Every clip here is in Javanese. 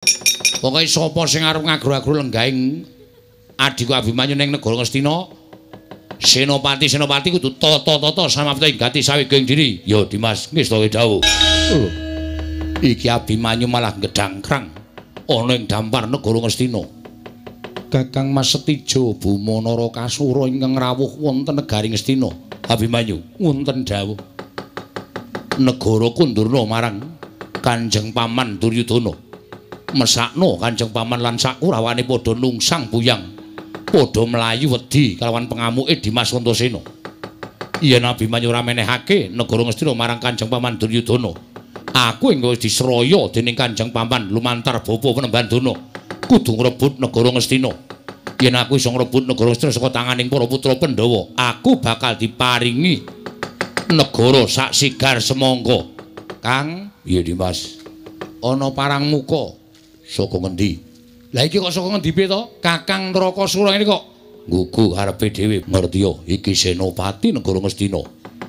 Pokoke sapa sing arep ngagro-agro lenggahing adhiku Abimanyu ning negara Ngastina, senopati-senopati kudu tata-tata samapta ing gati saweging diri. Ya Dimas, ngestake dawuh. Iki Abimanyu malah gedhangkrang ana ing dampar negara Ngastina. Kakang Mas Setijo Buma Narakasura ingkang rawuh wonten negari Ngastina. Abimanyu, wonten dawuh. Negara kundurna marang Kanjeng Paman Duryudana. Mesakno Kanjeng Paman lan sakurawane padha nungsang buyang, padha mlayu wedi kalawan pengamuke Dimas Antasena. Yen Abimanyu ora menehake negara Ngastina marang Kanjeng Paman Duryudana, aku ingkang wis disraya dening Kanjeng Paman lumantar bapa Penemban Dana kudu ngrebut negara Ngastina. Yen aku iso ngrebut negara Ngastina saka tanganing para putra Pandhawa, aku bakal diparingi negara sak sigar semangka. Kang, iya Dimas. Ana parang muka saka ngendi? Lah iki kok saka ngendi piye to? Kakang Narakasura ngene kok nggugu karepe dhewe. Ngerti yo, iki senopati negara Ngastina.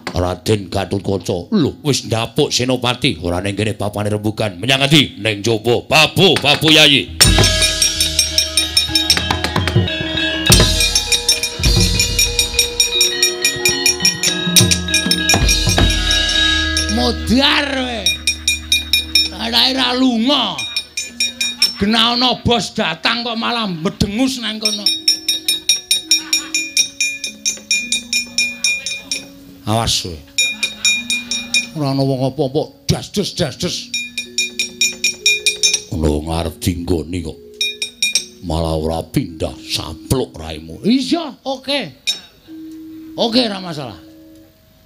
Raden Gatotkaca. Lho, wis ndapuk senopati, ora ning kene bapane rembugan. Menyang ngendi? Ning jaba. Babu, babu Yayi. Modar we. Ora lunga. Gena ana bos datang kok malah medengus nang kono. Awas kowe. Ora ana wong apa-apa, das-des das-des. Ono ngarep dinggoni kok. Malah ora pindah sampluk raimu. Iya, oke. Oke, ora masalah.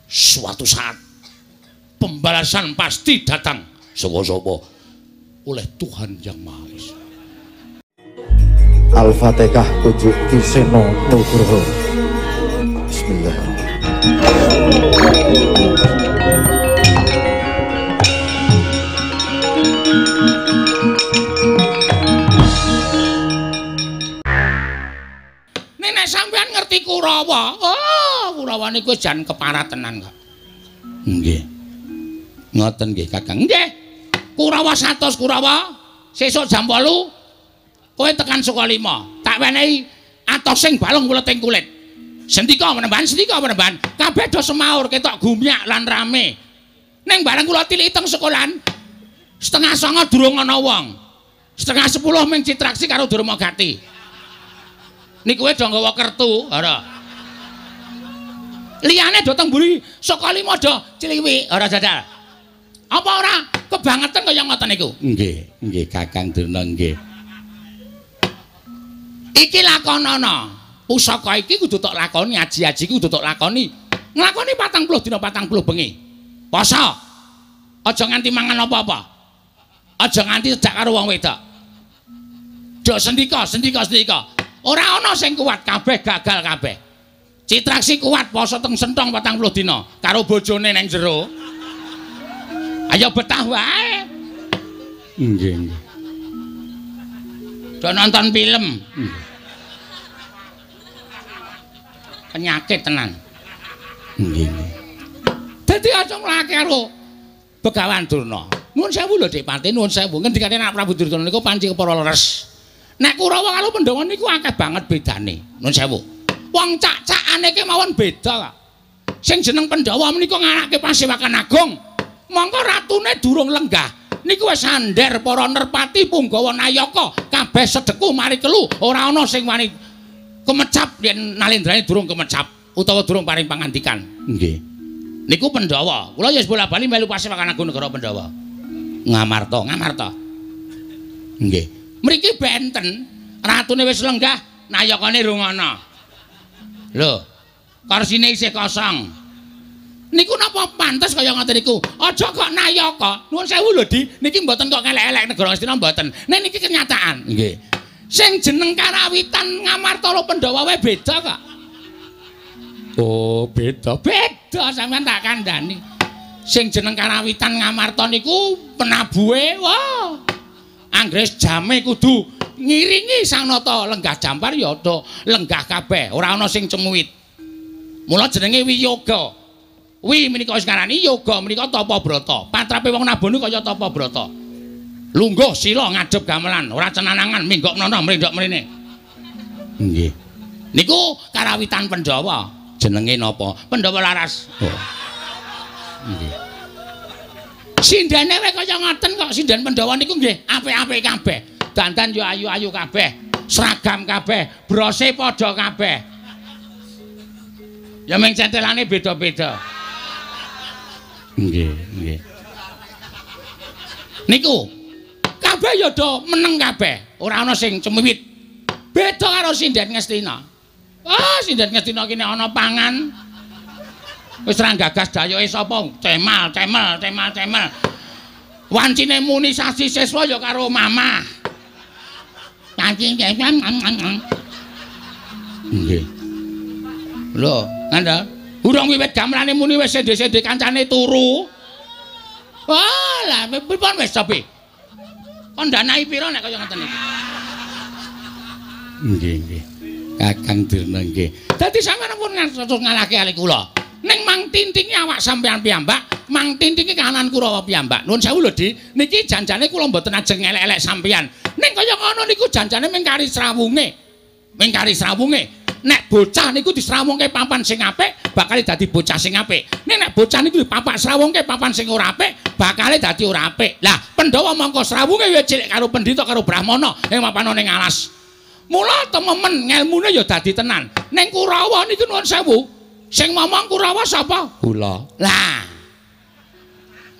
Suatu saat pembalasan pasti datang. Sapa-sapa oleh Tuhan Yang Maha Esa. Al-Fatihah kunjuk Ki Seno Nugroho. Bismillah. Nek sampean ngerti Kurawa, oh, Kurawa niku jan keparat tenan kok. Nggih. Ngoten nggih Kakang. Nggih. Kurawa 100 Kurawa, sesuk jam 8 kowe tekan Sukalima. Tak wenehi atosing balung kuleting kulit. Sendika menemban, sendika menemban. Kabeh do semaur ketok gumyak lan rame. Ning bareng kula tiliki teng sekolahan, 8:30 durung ana wong. 9:30 ming Citraksi karo Durmagati. Niku do nggawa kertu, ora. Liyane do teng mburi Sukalima do ciliwik, ora jajal. Apa ora kebangetan kaya ngoten niku? Nggih, nggih Kakang Durna nggih. Iki lakonana. Pusaka iki kudu tok lakoni, aji-aji iki kudu tok lakoni. Nglakoni 40 dina 40 bengi. Poso. Aja nganti mangan apa-apa. Aja nganti cedak karo wong wedok. Do sendika, sendika, sendika. Ora ana sing kuat, kabeh gagal kabeh. Citraksi kuat poso teng sentong 40 dina karo bojone nang jero. Ayo betah wae. Nggih, nggih. Do nonton film. Penyakit tenan. Nggih, nggih. Dadi aja nglake karo Begawan Durna. Nuwun sewu lho Dik Pati, nuwun sewu. Ngendikane Nak Prabu Duryudana niku panci kepara leres. Nek Kurawa karo Pandhawa niku akeh banget bedane. Nuwun sewu. Wong cak-cakane kemawon beda kok. Sing jeneng Pandhawa menika ngarake Pasewakan Agung. Mongko ratune durung lenggah. Niku wis sandher para nerpati punggawa nayaka kabeh sedeku mari kelu, ora ana sing wani kemecap yen nalendrane durung kemecap utawa durung paring pangandikan. Nggih. Niku Pandhawa. Kula ya wis bola-bali melu Pasewakan Agung negara Pandhawa. Ngamarta, Ngamarta. Nggih. Mriki benten, ratune wis lenggah, nayakane rung ana. Lho, kursine isih kosong. Niku napa pantes kaya ngoten niku? Aja kok nayaka. Nuwun sewu lho, Di. Niki mboten kok elek-elek negara Ngastina mboten. Nek niki kenyataan. Nggih. Sing jeneng karawitan Ngamarta karo Pandhawa wae beda kok. Oh, beda. Beda sampean tak kandhani. Sing jeneng karawitan Ngamarta niku penabuhe, wah. Anggres jame kudu ngiringi Sang Nata lenggah jampar ya do lenggah kabeh, ora ana sing cemuwit. Mula jenenge wiyoga. Wi menika wis ngarani yoga menika tapa brata. Patrape wong nabuh niku kaya tapa brata. Lungguh sila ngadhep gamelan, ora cenanangan minggok mrono mrindok mrene. Nggih. Niku karawitan Pandhawa. Jenenge napa? Pandhawa Laras. Oh. Nggih. Sindene wae kaya ngoten kok, sinden Pandhawa niku nggih apik-apik kabeh. Dandan yo ayu-ayu kabeh, seragam kabeh, brose padha kabeh. Ya mung centelane beda-beda. Nggih, nggih. Niku kabeh ya do meneng kabeh, ora ana sing cemiwit. Beda karo sinden Ngastina. Ah, sinden Ngastina ki nek ana pangan wis ra gagas dayoke sapa, cemal, cemel, cemal, cemel. Wancine muni sasi siswa ya karo mamah. Nggih. Lho, ngandha. Urung wiwit gamelane muni wis sende-sende kancane turu. Wah, lah pripun wis cobi? Kon danai pira nek kaya ngoten iki? Nggih, nggih. Kakang Durna nggih. Dadi sampeyan pun ngantos ngalahke ali kula. Ning mang tintingi awak sampeyan piyambak, mang tintingi kahanan Kurawa piyambak. Nuwun sewu lho, Di. Niki janjane kula mboten ajeng elek-elek sampeyan. Ning kaya ngono niku janjane mung kari srawunge. Mung kari srawunge. Nek bocah niku disrawungke papan sing apik, bakal dadi bocah sing apik. Ning nek bocah niku dipapak srawungke papan sing ora apik, bakal dadi ora apik. Lah, Pandhawa mongko srawunge ya cilik karo pendhita karo brahmana ing papan ning alas. Mula tememen ngelmune ya dadi tenan. Ning Kurawa niku nuwun sewu. Sing momong Kurawa sapa? Kula. Lah.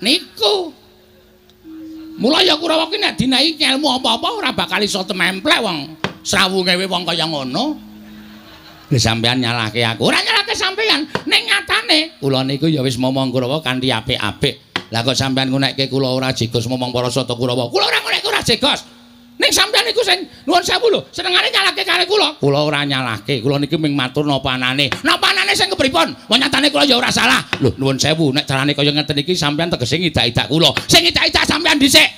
Niku. Mula ya Kurawa ki nek dinaiki ngelmu apa-apa ora bakal iso tememplek wong srawunge wong kaya ngono. Lha sampean nyalahke aku. Ora nyalahke sampean, ning nyatane kula niku ya wis momong Kurawa kanthi apik-apik. Lah kok sampean ngunekke kula ora jegos momong para sata Kurawa. Kula ora ngunekke ora jegos. Ning sampean niku sing nuwun sewu lho, senengane nyalahke karo kula. Kula ora nyalahke, kula niki mung matur napa anane. Napa anane sing kepripun? Wong nyatane kula ya ora salah. Lho nuwun sewu, nek carane kaya ngeten iki sampean tegese ngidak-idak kula. Sing ngidak-idak sampean dhisik.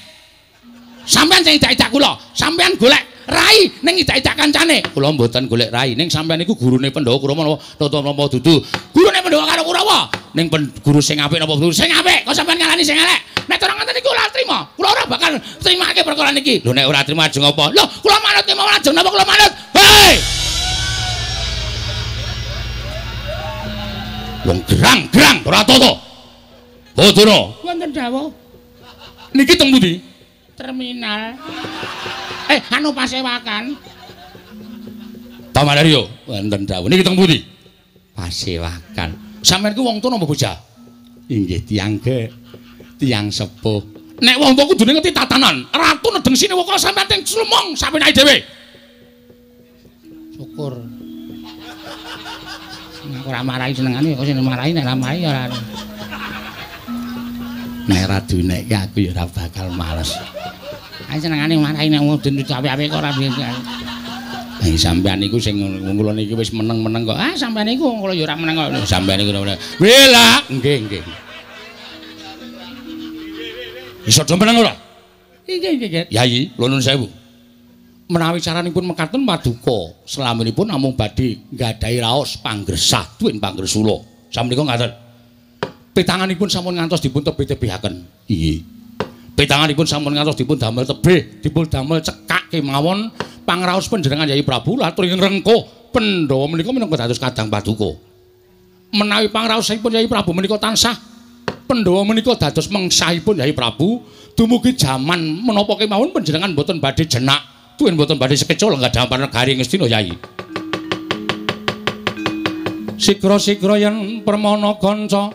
Sampean sing ngidak-idak kula, sampean golek rai ning ngidak-idak kancane. Kula mboten golek rai, ning sampean niku gurune Pandhawa Kurawa napa napa dudu. Gurune Pandhawa karo Kurawa. Ning guru sing apik napa guru sing apik? Kok sampean ngalani sing elek? Nek cara ngoten niku ora trima. Kula ora bakal trimake perkara niki. Lho nek ora trima ajeng apa? Lho kula manut kemawon ajeng napa kula manut? Hei! Wong gerang-gerang ora tata. Bodoro. Wonten dawuh. Niki teng pundi? Terminal. Anu pasewakan. Tamanaryo, wonten dawuh. Niki teng pundi? Pasewakan. Sampeyan ku wong tuwa napa bocah? Inggih tiyang ge. Tiyang sepuh. Nek wong tuwa kudune ngerti tatanan. Ratu nedeng sinewaka sampeyan teng slumung sapenake dhewe. Syukur. Aku ora marahi senengane kok sing marahi nek ora marahi ora. Nek ora dinekke aku ya ora bakal males. Ae senengane marahi nek mudun ape-ape kok ora biasa. Lah sampean niku sing kula niki wis meneng-meneng kok. Ah sampean niku kula ya ora meneng kok. Sampean niku wela. Nggih, nggih. Iso do meneng ora? Nggih, nggih. Yayi, kula nuwun sewu. Menawi caranipun mekaten paduka, selaminipun namung badhe nggadahi raos panggresah duwin panggresula. Samenika ngaten. Petanganipun sampun ngantos dipun tebih-tebihaken. Inggih. Petanganipun sampun ngantos dipun damel tebih, dipun damel cekak kemawon pangraos panjenengan Yayi Prabu latur ing rengkuh Pandhawa menika minangka dados kadang paduka. Menawi pangraosipun Yayi Prabu menika tansah Pandhawa menika dados mengsahipun Yayi Prabu, dumugi jaman menapa kemawon panjenengan boten badhe jenak, tuwin boten badhe sekeca lenggah dampar negari Ngastina Yayi. Sikra-sikra yen permana kanca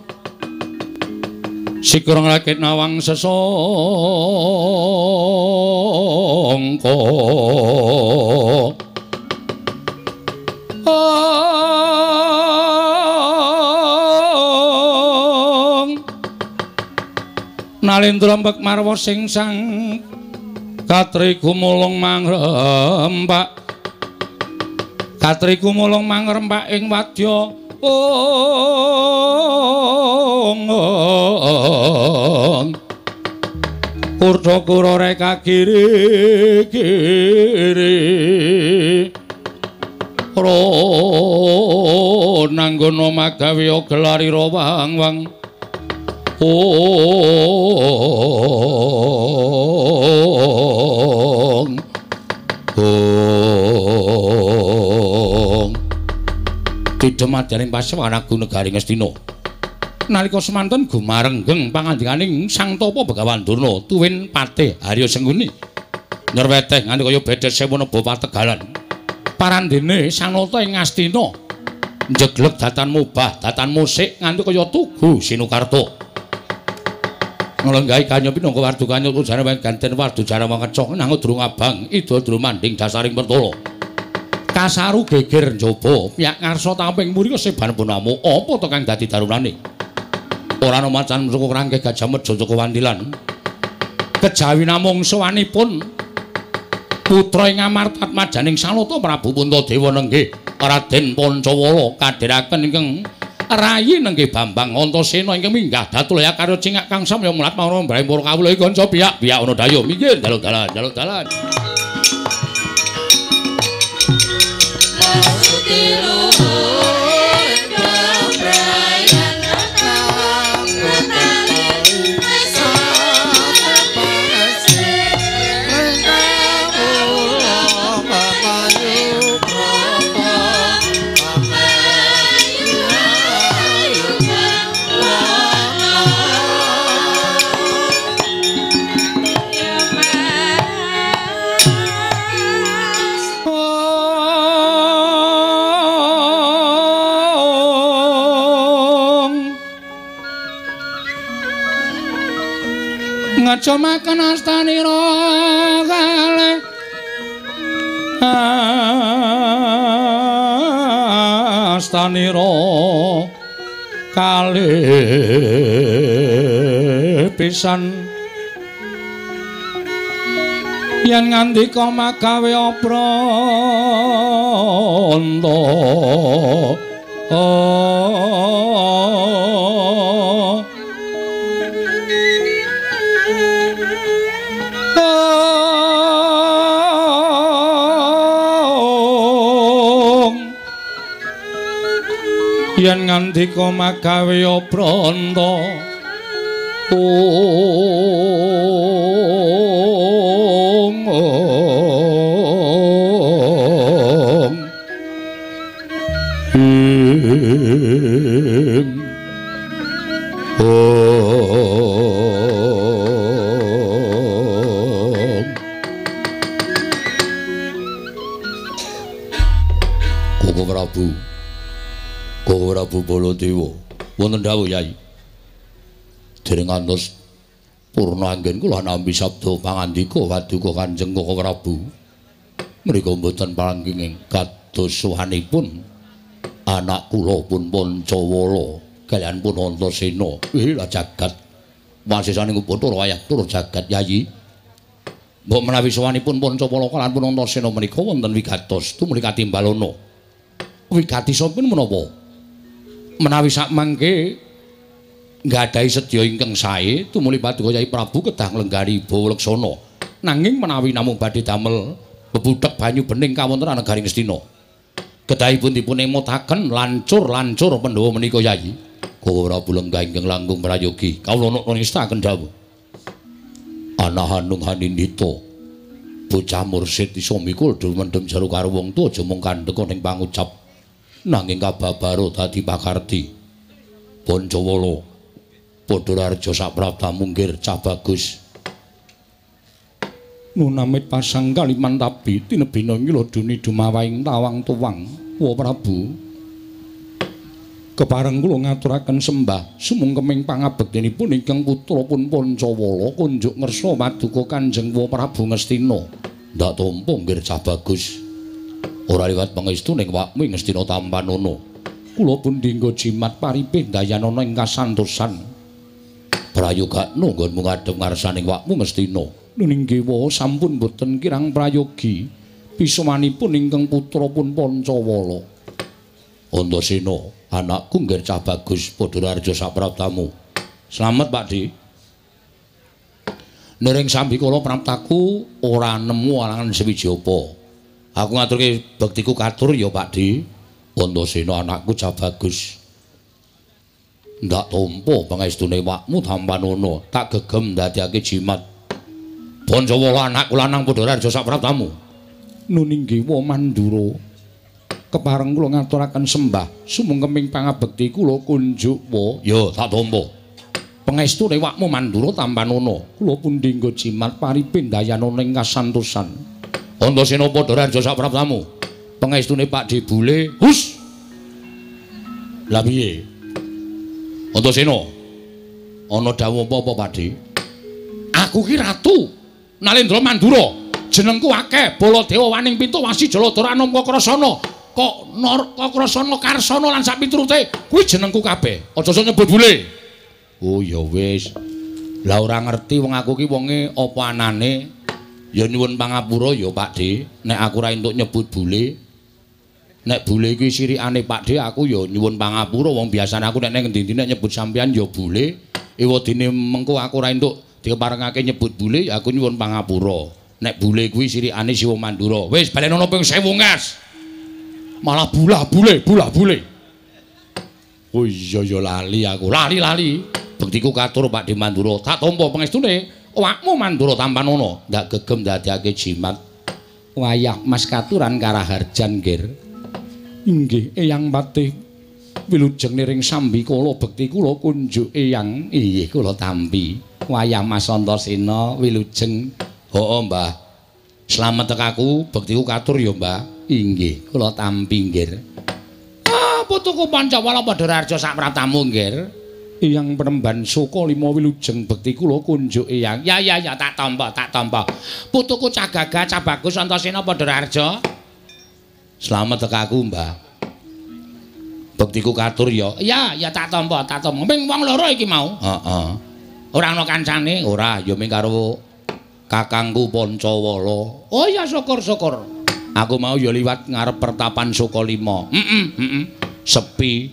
sikra nglakit nawang sesangka. Nalendra mbek marwa sing sang katri gumulung mangrempak. Katri gumulung mangrempak ing wadya ong. Kurta-kura reka kiri kiri. Ro nanggono magawe gelarira wang-wang. Ong Ong Tidemadaning paswaragu negari Ngastina. Nalika semanten gumarenggeng pangandikaning Sang Tapa Begawan Durna tuwin Patih Arya Sengkuni nyrweteh nganti kaya bedes sewu neba pategalan. Parandene Sang Nata ing Ngastina njeglek datan mubah datan musik nganti kaya tugu Sinukarta. Nglenggahi kanya pinangka wardukanya tujane wong ganten wardujara mangecoh nang durung abang ida drumanding dasaring pertala. Kasaru geger njaba piyak ngarsa tamping muri keseban punamu apa to kang dadi darunane. Ora ana macan suku rangke Gajah Mada Joko Wandilan. Kejawi namung sowanipun putra ing Amartatmajaning Salata Prabu Puntadewa nenggih Raden Pancawala kadheraken ingkang rayi nenggih Bambang Antasena ingkang minggah datulaya karya cingak kang samya mlat marang mbraing para kawula iki kanca piyak-piyak ana dayo minggir jaluk dalan jaluk dalan. Ngajomaken astanira kalih astanira kalih pisan yen ngandika magawe apranta. Yen ngandika magawe apranta ong ong ing ong. Koko Prabu, Koko Prabu Baladewa, wonten dawuh Yai. Dereng ngantos purna anggen kula nampi sabda pangandika paduka Kanjeng Koko Prabu. Mriku mboten panggih kados suwanipun anak kula pun Pancawala kaliyan pun Antasena. Lah jagat wasisaning Bathara wayah tur jagat Yayi. Mbok menawi sowanipun Pancawala kaliyan pun Antasena menika wonten wigatos tumuli katimbalana. Wigatisipun menapa? Menawi sakmangke nggadahi sedya ingkang sae tumuli paduka Yai Prabu kedah nglenggari bawa leksana. Nanging menawi namung badhe damel bebudhek banyu bening kawontenan negari Ngastina, kedahipun dipun emutaken lancur-lancur Pandhawa menika Yai. Koko Prabu lenggah ingkang langkung prayogi. Kawula nukna ngestakaken dawuh. Ana hanung hanindita bocah mursid iso mikul mendem jero karo wong tuwa aja mung kandhek ning pangucap nanging kababaro dadi pakarti. Pancawala padha raja saprapta munggir cah bagus. Nunamit pasang kalimantabi tinebina ngiloduni dumawaing tawang tuwang. Wa Prabu, kepareng kula ngaturaken sembah sumungkeming pangabektinipun ingkang putra pun Pancawala kunjuk ngersa paduka Kanjeng Wa Prabu Ngastina. Ndak tampa nggir cah bagus. Ora liwat pangestu ning wakmu Ngastina tampanana. Kula pun dinggo jimat paripih dayanana ing kasantosan. Prayogakno nggonmu ngadhep ngarsaning wakmu Ngastina. Nuning dewa sampun boten kirang prayogi pisomanipun ingkang putra pun Pancawala. Antasena, anakku nggir cah bagus padha raja sapraptamu. Slamet Pak Di. Nering sambikala praptaku ora nemu alangan sewiji apa. Aku ngaturke bektiku katur ya Pak Di. Antasena anakku cah bagus. Ndak tampa pangestune wakmu tampanono, tak gegem ndadekake jimat. Pancawala anakku lanang padha raja sapraptamu. Nuninggi wa Mandura. Kepareng kula ngaturaken sembah sumungkeming pangabekti kula kunjuk wa. Ya, tak tampa. Pangestune wakmu Mandura tampanono, kula pundi nggo jimat paripin dayanana ing kasantosan. Antasena padha raja sapraptamu. Pangestune Pak De Bule. Hus. Lah piye? Antasena, ana dawuh apa-apa, Pak De? Aku ki ratu Nalendra Mandura. Jenengku akeh, Baladewa Waning Pintu Wasi Jaladara Anom Kakrasana. Kok Nar Kakrasana Karsana lan sak piturute kuwi jenengku kabeh. Aja sok nyebut bule. Oh ya wis. Lah ora ngerti wong aku ki wonge apa anane. Ya nyuwun pangapura ya Pak De, nek aku ora entuk nyebut bule. Nek bule iki sirikane Pak De, aku ya nyuwun pangapura wong biasane aku nek nang ngendi-endi nek nyebut sampean ya bule. Ewadene mengko aku ora entuk dikeparengake nyebut bule, ya aku nyuwun pangapura. Nek bule kuwi sirikane Siwa Mandura. Wis balenono ping 1000 ngas. Malah bulah bule, bulah bule. Oh iya ya lali aku. Lali-lali. Bektiku katur Pak De Mandura. Tak tampa pangestune awakmu Mandura tampanono, ndak gegem ndadekake jimat. Wayah Mas katuran karaharjan, Nggir. Inggih, Eyang Patih wilujeng niring sambikala bekti kula kunjuk Eyang. Inggih, kula tampi. Wayah Mas Antasena wilujeng. Heeh, Mbah. Slamet tekaku, bektiku katur ya, Mbah. Inggih, kula tampi, Nggir. Ah, putuku Pancawala padha raja sapraptamu, Nggir. Eyang Penemban Suka lima wilujeng bekti kula kunjuk Eyang. Ya ya ya, tak tampa, tak tampa. Putuku Cagaga Cabagus Antasena padha raja. Slamet tekaku, Mbah. Bektiku katur ya. Ya, ya tak tampa, tak tampa. Ming wong loro iki mau. Heeh. Ora ana kancane? Ora, ya ming karo kakangku Pancawala. Oh ya syukur-syukur. Aku mau ya liwat ngarep pertapan Sukalima. Heeh, heeh. Sepi.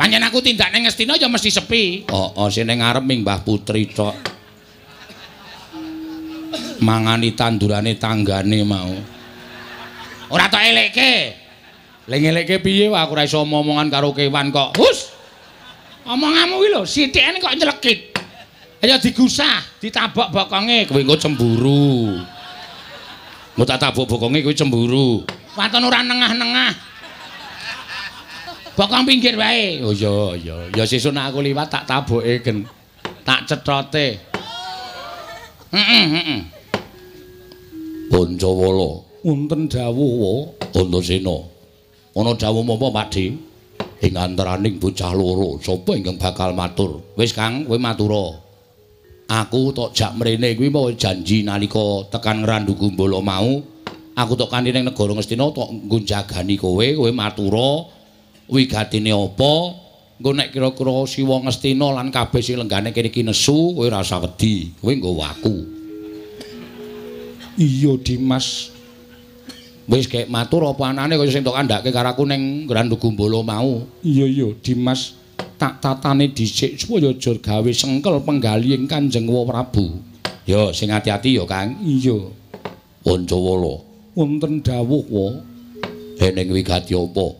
Pancen aku tindak ning Ngastina ya mesti sepi. Heeh, sing ning ngarep ming Mbah Putri tok. Mangani tandurane tanggane mau. Ora tok elekke. Lha ngelekke piye wae aku ora iso omongan karo kewan kok. Hus. Omonganmu kuwi lho sithikane kok nyelekit. Ayo digusah, ditabok bokonge, kowe engko cemburu. Engko tak tabok bokonge kowe cemburu. Waton ora nengah-nengah. Bokong pinggir wae. Oh iya iya, ya sesuk nek aku liwat tak taboke gen. Tak cethote. Heeh heeh. Pancawala, wonten dawuh wa Antasena. Ana dawuh menapa, Pak De? Ing antaraning bocah loro, sapa ingkang bakal matur? Wis Kang, kowe matura. Aku tok jak mrene kuwi mau janji nalika tekan Ngrandu Gumbala mau, aku tok kanthi ning negara Ngastina tok nggo jagani kowe, kowe matura wigatine apa? Engko nek kira-kira Siwa Ngastina lan kabeh sing lenggane kene iki nesu, kowe ora usah wedi, kowe nggawa aku. Iya, Dimas. Wis gek matur apa anane kaya sing tok kandhake karo aku ning Ngrandu Gumbala mau. Iya iya, Dimas. Tak tatane dhisik supaya aja gawe sengkel penggalihing Kanjeng Prabu. Ya, sing ati-ati ya, Kang. Iya. Pancawala, wonten dawuh wa. Dening wigati apa?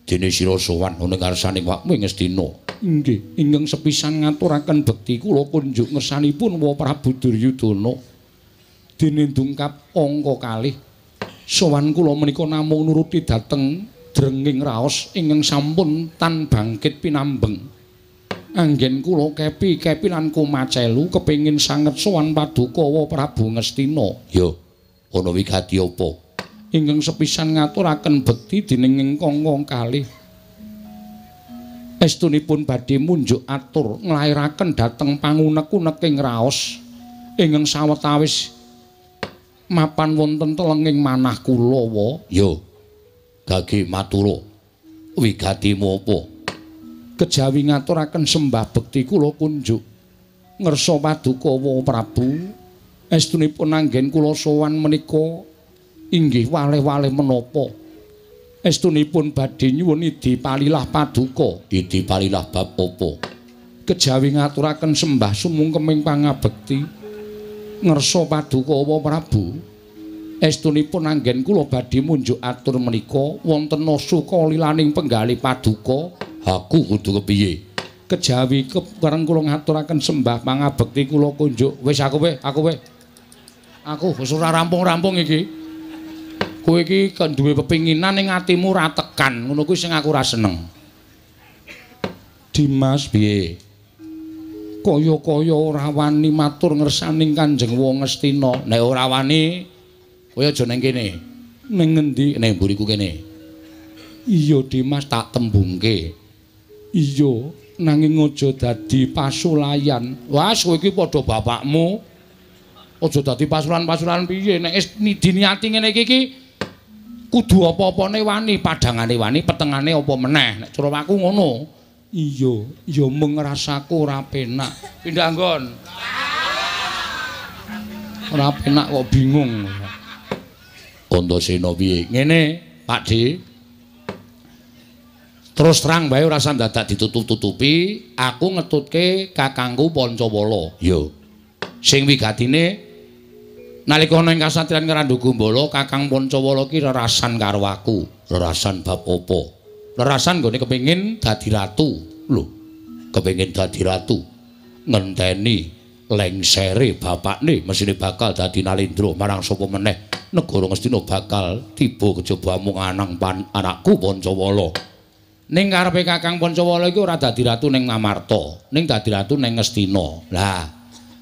Dene sira sowan ana ngarsaning wakmu ing Ngastina. Inggih, ingkang sepisan ngaturaken bekti kula kunjuk ngersanipun wa Prabu Duryudana. Dene dungkap angka kalih. Sowan kula menika namung nuruti dhateng drenging raos ingkang sampun tan bangkit pinambeng. Anggen kula kepi-kepi lan kumacelu kepengin sanget sowan paduka wa Prabu Ngastina. Ya, ana wigati apa? Ingkang sepisan ngaturaken bekti dening ingkang kalih. Estunipun badhe munjuk atur nglairaken dhateng pangunek-uneking raos ingkang sawetawis mapan wonten telenging manah kula wa. Ya. Gage matura wigatimu apa? Kejawi ngaturaken sembah bekti kula kunjuk ngersa paduka wa Prabu. Estunipun anggen kula sowan menika inggih waleh-waleh menapa? Estunipun badhe nyuwun idi palilah paduka. Idi palilah bab apa? Kejawi ngaturaken sembah sumungkeming pangabekti ngersa paduka wa Prabu. Estunipun anggen kula badhe munjuk atur menika wonten suka lilaning penggalih paduka. Aku kudu kepiye? Kejawi kepareng kula ngaturaken sembah pangabekti kula kunjuk. Wis aku weh, aku weh. Aku wis ora rampung-rampung iki. Kowe iki duwe pepinginan ning atimu ora tekan, ngono kuwi sing aku ora seneng. Dimas piye? Kaya-kaya ora wani matur ngersaning Kanjeng Wong Ngastina. Nek ora wani, kowe aja ning kene. Ning ngendi? Ning mburiku kene. Iya Dimas tak tembungke. Iya, nanging aja dadi pasulayan. Wah, kowe iki padha bapakmu. Aja dadi pasulan-pasulan piye nek wis diniati ngene iki iki kudu apa-apane wani, padhangane wani, petengane apa meneh. Nek cara aku ngono. Iya, ya mung rasaku ora penak. Pindah nggon. Ora penak kok bingung. Antasena piye? Ngene, Pak D. Terus terang bae ora usah dadak ditutup-tutupi, aku ngetutke kakangku Pancawala. Iya. Sing wigatine nalika ana ing kasatriyan Ngrandu Gumbala, Kakang Pancawala ki rerasan karo aku. Rerasan bab apa? Rerasan nggone kepengin dadi ratu. Lho, kepengin dadi ratu. Ngenteni lengsere bapakne mesine bakal dadi Nalendra marang sapa meneh negara Ngastina bakal tiba kejaba amung anang anakku Pancawala. Ning karepe Kakang Pancawala iki ora dadi ratu ning Ngamarta, ning dadi ratu ning Ngastina. Lah,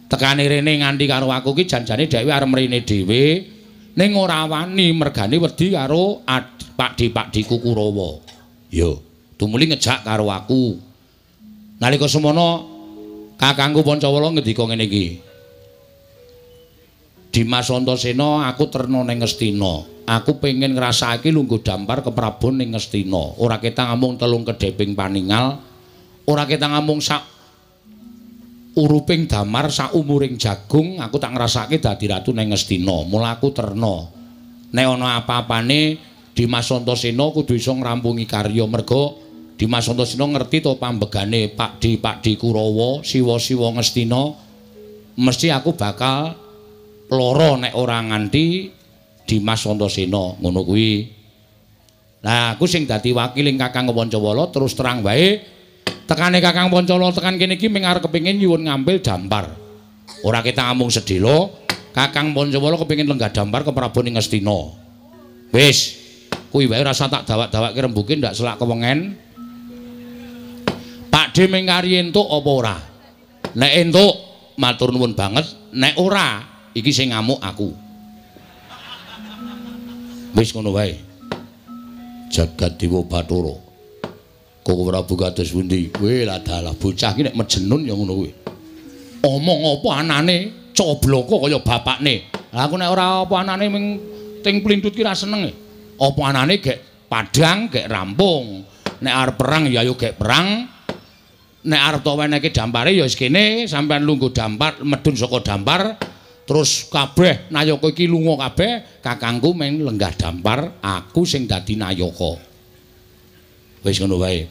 tekane rene nganti karo aku ki janjane dhewe arep mrene dhewe ning ora wani mergane wedi karo pakde-pakdeku Kurawa. Yo, tumuli ngejak karo aku. Nalika semono kakangku Pancawala ngendika ngene iki. Dimas Antasena, aku terna ning Ngastina. Aku pengen ngrasakake lungguh dampar keprabon ning Ngastina. Ora ketang amung telung kedheping paningal, ora ketang amung sak uruping damar sak umuring jagung, aku tak ngrasake dadi ratu ning Ngastina. Mula aku terna. Nek ana apa-apane Dimas Antasena kudu iso ngrampungi karya merga Dimas Antasena ngerti to pambegane Pakde-pakde Kurawa, siwa-siwa Ngastina. Mesti aku bakal lara nek ora nganti Dimas Antasena ngono kuwi. Lah aku sing dadi wakiling Kakang Pancawala terus terang wae tekane Kakang Pancawala tekan kene iki mung arep kepengin nyuwun ngambil dampar. Ora ketang amung sedhela, Kakang Pancawala kepengin lenggah dampar ke Prabon ing Ngastina. Wis, kuwi wae rasa tak dawak-dawakke rembuke ndak selak kewengen. Pakde mung kari entuk apa ora? Nek entuk matur nuwun banget, nek ora iki sing ngamuk aku. Wis ngono wae. Jagat Dewa Bathara. Koko Prabu kados pundi? Kowe lah dalah bocah iki nek mejenun ya ngono kuwi. Omong apa anane cobloko kaya bapakne. Lah aku nek ora apa anane ming ting plintut ki ra seneng. Apa anane gek padhang gek rampung. Nek arep perang ya ayo gek perang. Nek arep tok wenehke dampare ya wis kene sampean lungguh dampar medun saka dampar. Terus kabeh nayaka iki lunga kabeh, kakangku meng lenggah dampar, aku sing dadi nayaka. Wis ngono wae.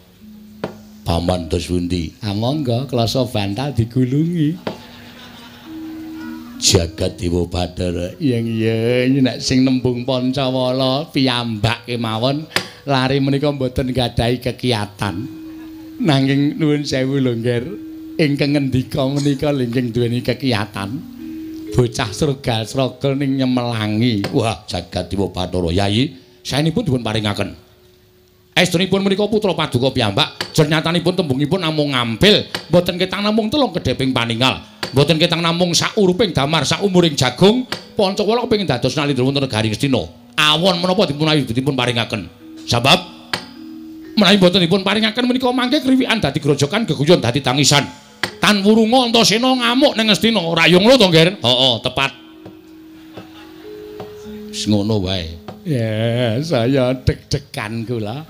Paman terus pundi? Ah monggo klasa bantal digulungi. Jagat Dewa Bathara. Yen yen nek sing nembung Pancawala piyambak kemawon lari menika mboten gadahi kekiyatan. Nanging nuwun sewu lho Ngger, ingkang ngendika menika lingking duweni kekiyatan. Bocah sregal-sregel ning nyemelangi. Wah, jagat Dewa Bathara Yayi, saenipun dipun paringaken. Estunipun menika putra paduka piyambak, jernyatanipun tembungipun namung ngampil, mboten ketang namung telung kedheping paningal, mboten ketang namung sak uruping damar, sak umuring jagung. Pancawala kepengin dados nalindra wonten negari Ngastina. Awon menapa dipun paringaken. Sebab menawi mboten dipun paringaken menika mangke kriwikan dadi grojokan, geguyon dadi tangisan. Tan wurunga Antasena ngamuk ning Ngastina. Ora yo ngono to, Ngger? Heeh, tepat. Wis ngono wae. Ya, saya deg-degan kula.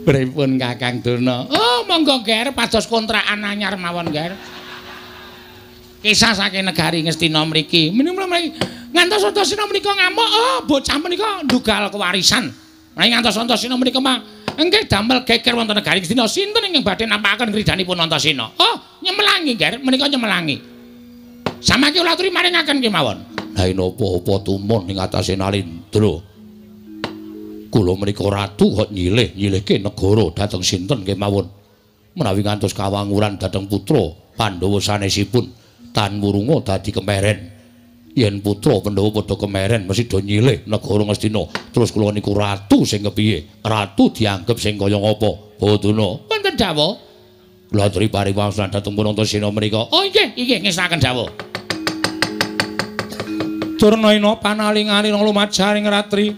Pripun Kakang Durna? Oh, monggo Ngger, pados kontrakan anyar mawon, Ngger. Kisah saking negari Ngastina mriki. Menika ngantos Antasena menika ngamuk, oh, bocah menika ndugal kewarisan. Menawi ngantos Antasena menika mah engke damel geger wonten negari Ngastina, sinten ingkang badhe nampakaken kridanipun Antasena? Oh, nyemelangi, Ngger, menika nyemelangi. Samangke kula aturi maringaken kemawon. Lah napa-apa tumon ing atase Nalindra. Kula menika ratu kok nyilih-nyilihke negara dhateng sinten kemawon. Menawi ngantos kawanguran dhateng putra Pandhawa sanesipun tan wurunga dadi kemeren. Yen putra Pandhawa padha kemeren mesti do nyilih negara Ngastina. Terus kula niku ratu sing kepiye? Ratu dianggep sing kaya ngapa? Bawadana. Wonten dawuh. Kula aturi paring wangsulan dhateng pun Antasena menika. Oh nggih, inggih ngestaken dawuh. Durna ina panaling-aling lumajaring ratri.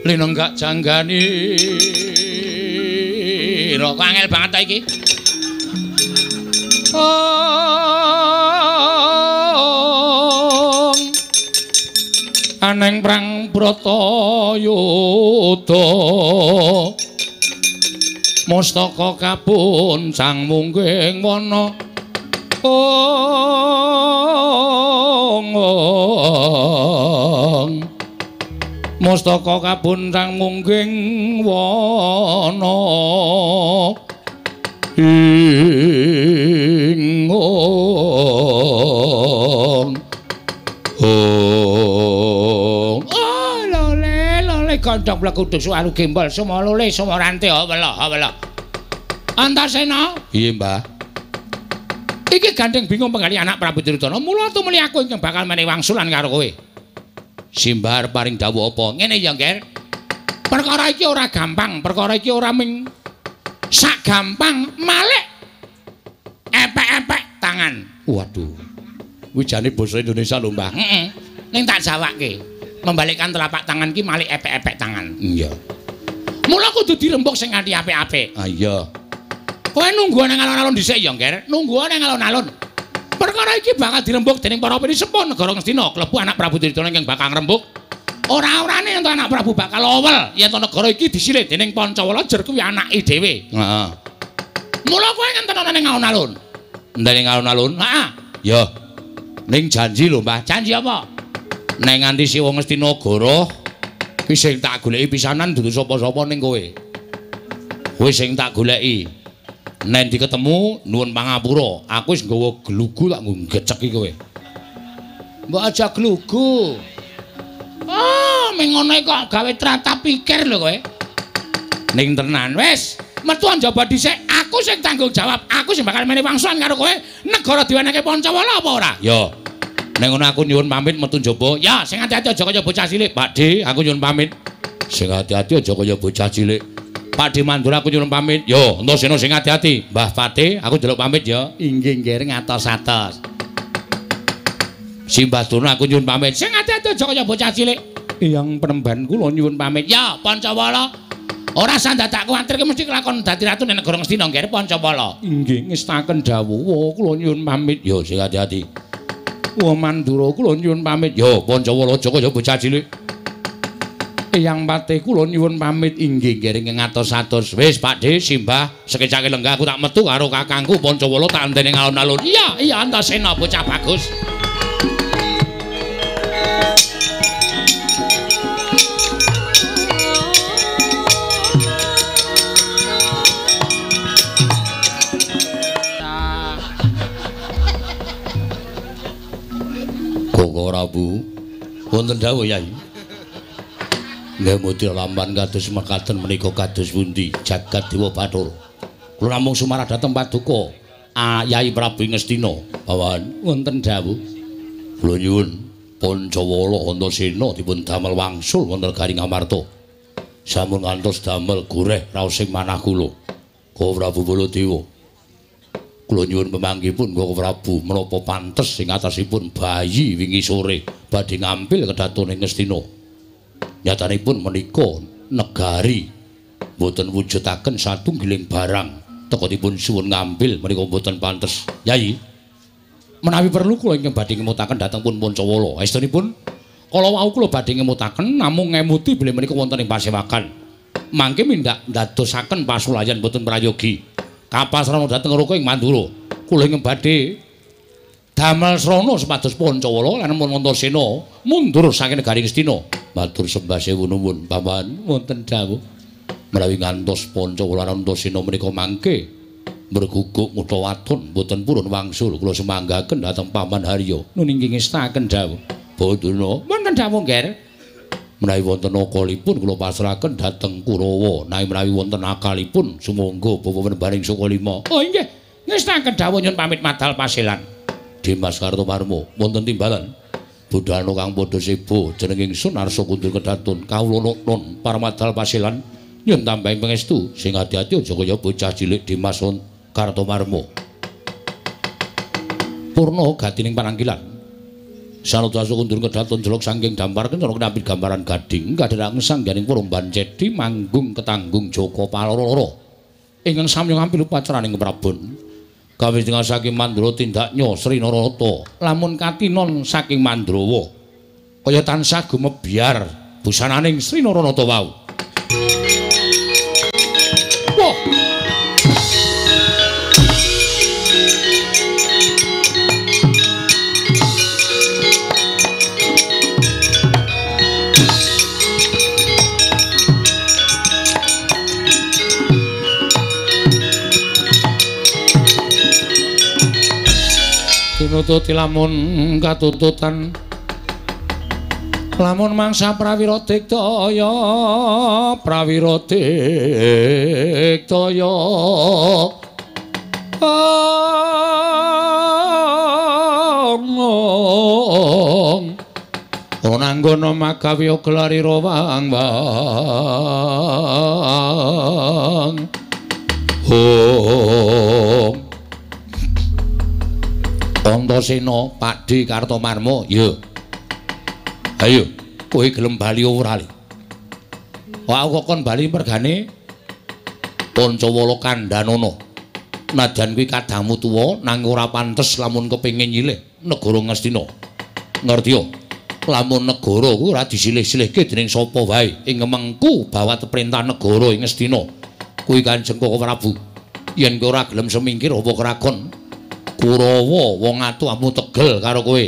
Linenggak janggani. Kok angel banget ta iki. Aneng prang Bratayuda mustaka kapuncang mungging wana mustaka kapuncang mungging wana ing oh lole lole gondhong blekuduk suwaru gembol sumo lole sumo rante wela wela. Antasena. Piye, Mbah? Iki gandeng bingung penggali anak Prabu Duryudana. Mula tumuli aku ingkang bakal menehi wangsulan karo kowe. Simbar paring dawuh apa? Ngene ya, Nger. Perkara iki ora gampang, perkara iki ora ming sak gampang malik epek-epek tangan. Waduh. Wijane basa Indonesia lho, Mbah. Heeh. Ning tak jawake. Membalikkan telapak tangan ki malik epek-epek tangan. Iya. Mula kudu dirembug sing kanthi apik-apik. Ah iya. Kowe nunggu nang alun-alun dhisik ya, Nger. Nunggu nang alun-alun. Perkara iki bakal dirembug dening para pinisepuh negara Ngastina, klebu anak Prabu Duryudana ingkang bakal ngrembug. Ora-orane yen anak Prabu bakal owel yen to negara iki disilih dening Pancawala jer kuwi anake dhewe. Heeh. Mula kowe ngenten ana ning alun-alun. Ning alun-alun? Heeh. Ya. Ning janji lho, Mbah. Janji apa? Nek nganti siwa Ngastina goroh ki sing tak goleki pisanan dudu sapa-sapa ning kowe. Kowe sing tak goleki. Nek diketemu nuwun pangapura, aku wis nggawa glugu tak nggo ngeceki kowe. Mbok aja glugu. Oh, ming ngono kok gawe tratap pikir lho kowe. Ning tenan wis, metu njaba dhisik, aku sing tanggung jawab, aku sing bakal menehi wangsulan karo kowe. Negara diwenehke Pancawala apa ora? Ya. Nek ngono aku nyuwun pamit metu njaba. Ya, sing ati-ati aja kaya bocah cilik. Pakde, aku nyuwun pamit. Sing ati-ati aja kaya bocah cilik. Pakde Mandura aku nyuwun pamit. Yo, Antasena sing ati-ati. Mbah Pate, aku njaluk pamit ya. Inggih, nggih, ngatos-atos. Simbah Durna aku nyuwun pamit. Sing ati-ati aja kaya bocah cilik. Eyang penemban kula nyuwun pamit. Ya, Pancawala. Ora usah dadak kuwatir ki mesti kelakon dadi ratu ning negara Ngastina, nggih, Pancawala. Inggih, ngestaken dawuh kula nyuwun pamit. Yo, sing ati-ati. Wa Mandura kula nyuwun pamit. Yo, Pancawala aja kaya bocah cilik. Eyang Pate kula nyuwun pamit. Inggih, nggih, ngatos-atos. Wis, Pakde, Simbah, sekecake lenggah aku tak metu karo kakangku Pancawala tak enteni alun-alun. Iya, iya, Antasena bocah bagus. Koko Prabu, wonten dawuh Yai. Nggih mudya lamban kados mekaten menika kados pundi jagat Dewa Bathara. Kula namung sumarah dhateng paduka Yai Prabu Ngastina. Bawan wonten dawuh. Kula nyuwun Pancawala Antasena dipun damel wangsul wonten negari Ngamarta. Sampun ngantos damel goreh raosing manah kula. Koko Prabu Baladewa. Kula nyuwun pemanggihipun Koko Prabu menapa pantes ing atasipun bayi wingi sore badhe ngampil kedatone Ngastina. Nyatanipun menika negari mboten wujudaken satunggiling barang teka dipun suwun ngambil menika mboten pantes. Yai, menawi perlu kula ingkang badhe ngemutaken dhateng pun Pancawala. Estunipun kala wau kula badhe ngemutaken namung ngemuti bilih menika wonten ing pasewakan. Mangke mindak ndadosaken pasulayan mboten prayogi. Kapasrana dhateng Raka ing Mandura. Kula ingkang badhe damel srana supados Pancawala lan Antasena mundur saking negari Ngastina. Matur sembah sewu nuwun paman wonten dawuh. Menawi ngantos Pancawala lan Antasena menika mangke mreguguk ngutha waton mboten purun wangsul kula sumanggaken dhateng Paman Harya. Nun inggih ngestaken dawuh. Baduna wonten dawuh, Nger. Menawi wonten akalipun kula pasrahaken dhateng Kurawa. Nanging menawi wonten akalipun sumangga bapa penembaning Sukalima. Oh inggih, ngestaken dawuh nyun pamit madal paselan. Dimas Kartomarmo wonten timbalan. Budhana kang padha sebo jeneng ingsun Arsa Kundur Kedatun kawula nun paramadal paselan nyun tambahing pangestu sing ati-ati aja kaya bocah cilik Dimas Kartomarmo. Purna gatining panangkilan. Sanata Kundur Kedatun jelok saking dampar kencana kinambit gambaran gading kadherang sangganing Purumban Cedi manggung ketanggung Joko Paloro ingkang samya ngampil upacaraning Prabon. Kawistingan saking Mandra tindaknya Sri Narata lamun katinon saking Mandrawa kaya tansah gumebyar busananing Sri Naranata wau. Wah. Tinututi lamun katututan lamun mangsa prawira diktaya prawira diktaya ong ora magawe gelarira wang wang hong. Antasena Pakdhe Kartomarmo ya. Ayo kowe gelem bali ora li? Wah aku kon bali mergane Pancawala kandhanana. Najan kuwi kadangmu tuwa nanging ora pantes lamun kepengin nyilih negara Ngastina. Ngerti ya? Lamun negara kuwi ora disilih-silihke dening sapa wae ing mengku bawat perintah negara ing Ngastina. Kuwi Kanjeng Koko Prabu. Yen kowe ora gelem semingkir apa krakon Kurawa wong atuh tegel karo kowe.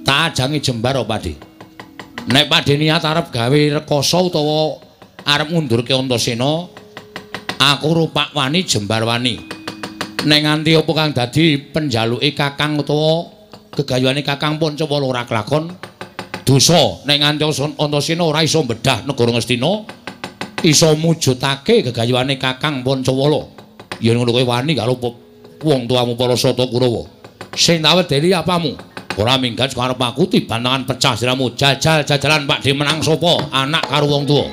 Tak ajangi jembar apa, Pakdhe? Nek Pakdhe niat arep gawe rekoso utawa arep ngundurke Antasena, aku rupak wani jembar wani. Nek nganti apa kang dadi penjaluke Kakang utawa gegayuhane Kakang Pancawala ora kelakon, dosa nek nganti Antasena ora iso mbedah negara Ngastina, iso mujudake gegayuhane Kakang Pancawala. Yen ngono kowe wani karo wong tuamu para Sata Kurawa. Sing tak wedeni apamu? Ora minggat saka arep aku tiban tangan pecah siramu. Jajal-jajalan Pakdhe menang sapa? Anak karo wong tuwa.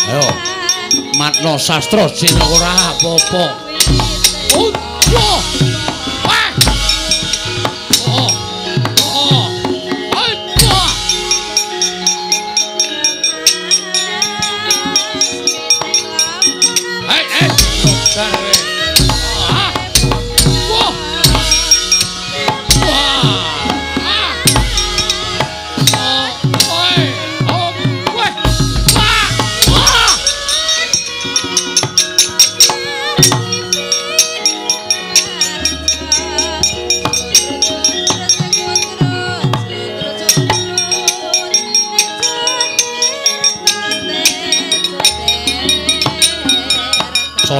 Ayo. Matno sastra sing ora apa-apa. Oh. Wah. Oh. Oh. Aduh. Hei, hei. Ah. Wah.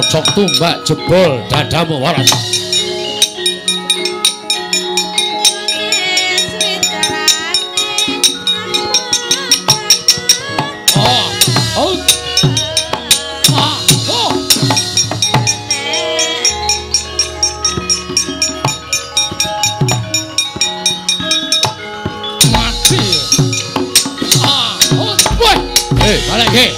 Kocok tumbak jebol dadamu waras. Balik ke.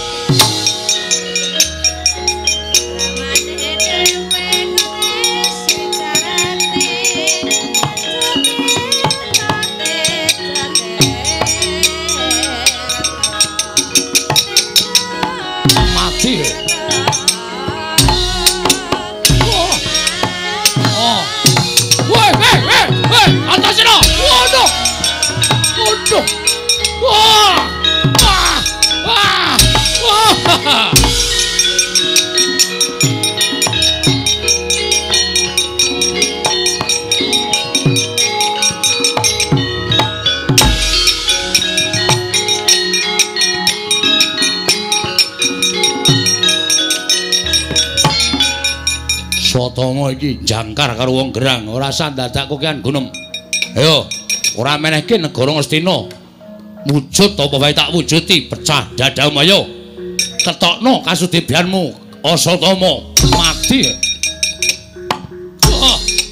Mati. Oh. Oh. Woi, woi, woi, woi, Antasena. Waduh. Waduh. Wah. Wah. Wah. Sotama iki jangkar karo wong gerang, ora usah dadak kokean gunem. Ayo, ora menehke negara Ngastina. Wujud apa wae tak wujuti, pecah dadamu ayo. Ketokno kasudibyanmu, Asatama. Mati. Waduh.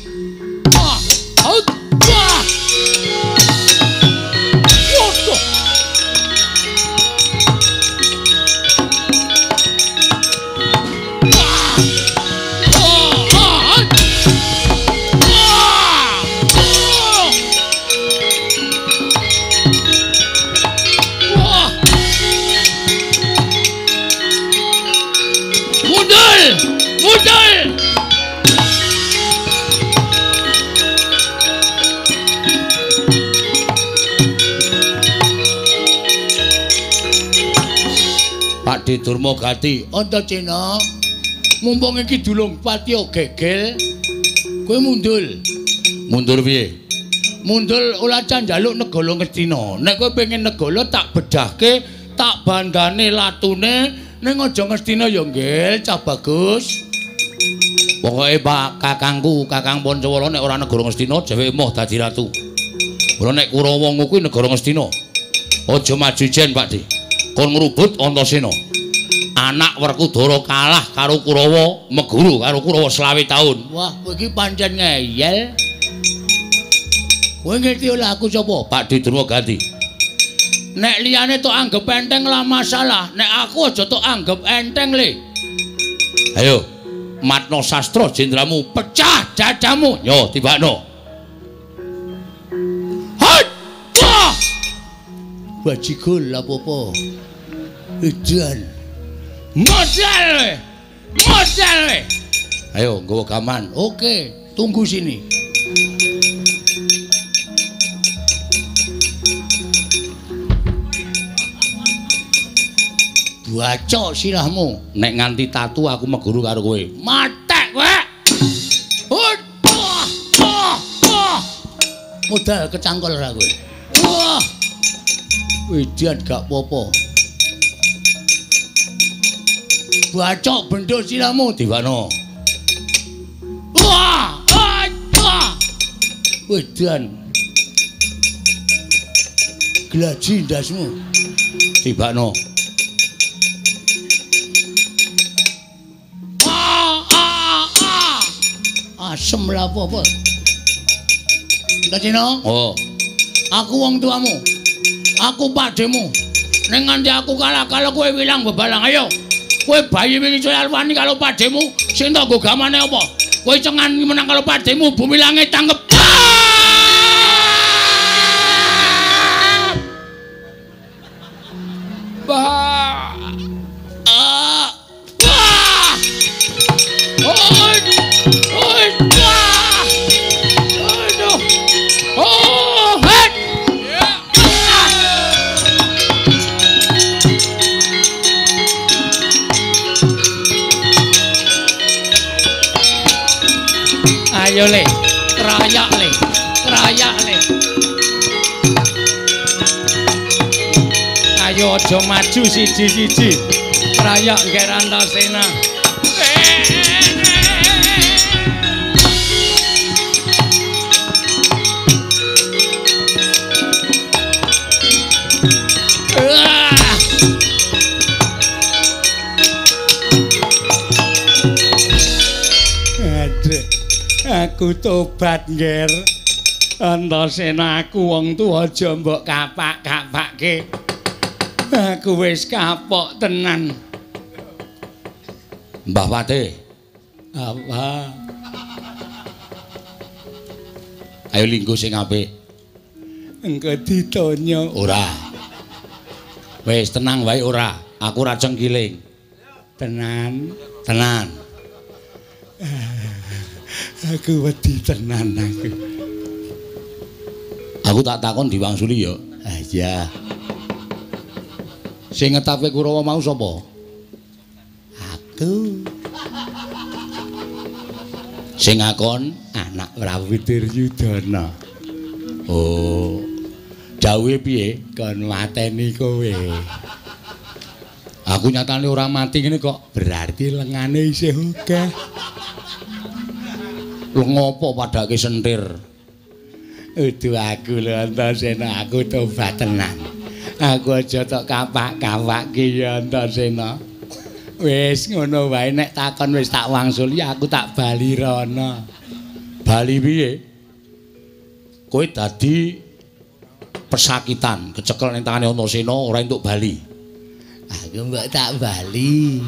Mudul! Pak De Durma Gati, Antasena, mumpung iki dulung patiya gegel, kowe mundul. Mundur piye? Mundul ora njaluk negara Ngastina. Nek kowe pengen negara tak bedhahke, tak bandane latune, ning aja Ngastina ya nggih, cah bagus. Pokoke Pak kakangku, Kakang Pancawala nek ora negara Ngastina dheweke moh dadi ratu. Ora nek Kurawa kuwi negara Ngastina. Aja maju jen Pak De. Kon ngrubut Antasena. Anak Werkudara kalah karo Kurawa, meguru karo Kurawa 25 taun. Wah, kowe iki pancen ngeyel. Kowe ngerti ora aku sapa? Pak De Durma Gati. Nek liyane tok anggep enteng lah masalah, nek aku aja tok anggep enteng le. Ayo, matno sastra jendramu, pecah dadamu. Yo, tibakno. Hot! Wah! Bajigul apa-apa. Edan. Modal we. Modal we. Ayo, nggawa gaman. Oke, tunggu sini. Bacok sirahmu. Nek nganti tatu aku meguru karo kowe. Matek kowe. Modal kecangkol ora kowe. Wah. Wedan gak apa-apa. Bacok bendo sirahmu diwano. Wah. Wedan. Glaji ndasmu. Tibakno. Asem lah apa-apa. Antasena? Oh. Aku wong tuamu. Aku pakdemu. Ning nganti aku kalah-kalah kowe wilang bebalang. Ayo. Kowe bayi wingi wani karo pakdemu, sing tak nggo gamane apa? Kowe cengan menang karo pakdemu, bumi langit tanggep. Bah. Ah. Wah. Oh. Oh, het. Ayo le, krayak le, krayak le. Ayo aja maju siji-siji. Krayak ngger Antasena. Aduh, aku tobat, Ngger. Antasena aku wong tuwa aja mbok kapak-kapake. Aku wis kapok tenan. Mbah Patih. Apa? Ayo linggo sing apik. Engko ditonyo. Ora. Wis tenang wae ora. Aku ora cengkiling. Tenan, tenan. Aku wedi tenan aku. Aku tak takon diwangsuli ya. Ah iya. Sing ngetapke Kurawa mau sapa? Aku. Sing ngakon anak Prabu Duryudana. Oh. Dawuhe piye? Kon mateni kowe. Aku nyatane ora mati ngene kok. Berarti lengane isih akeh. Lho ngopo padake sentir? Udu aku lho Antasena, aku tobat tenan. Aku aja tok kapak-kapake ya Antasena. Wis ngono wae nek takon wis tak wangsuli aku tak bali rono. Bali piye? Kowe dadi pesakitan, kecekel ning tangane Antasena ora entuk bali. Aku mbok tak bali.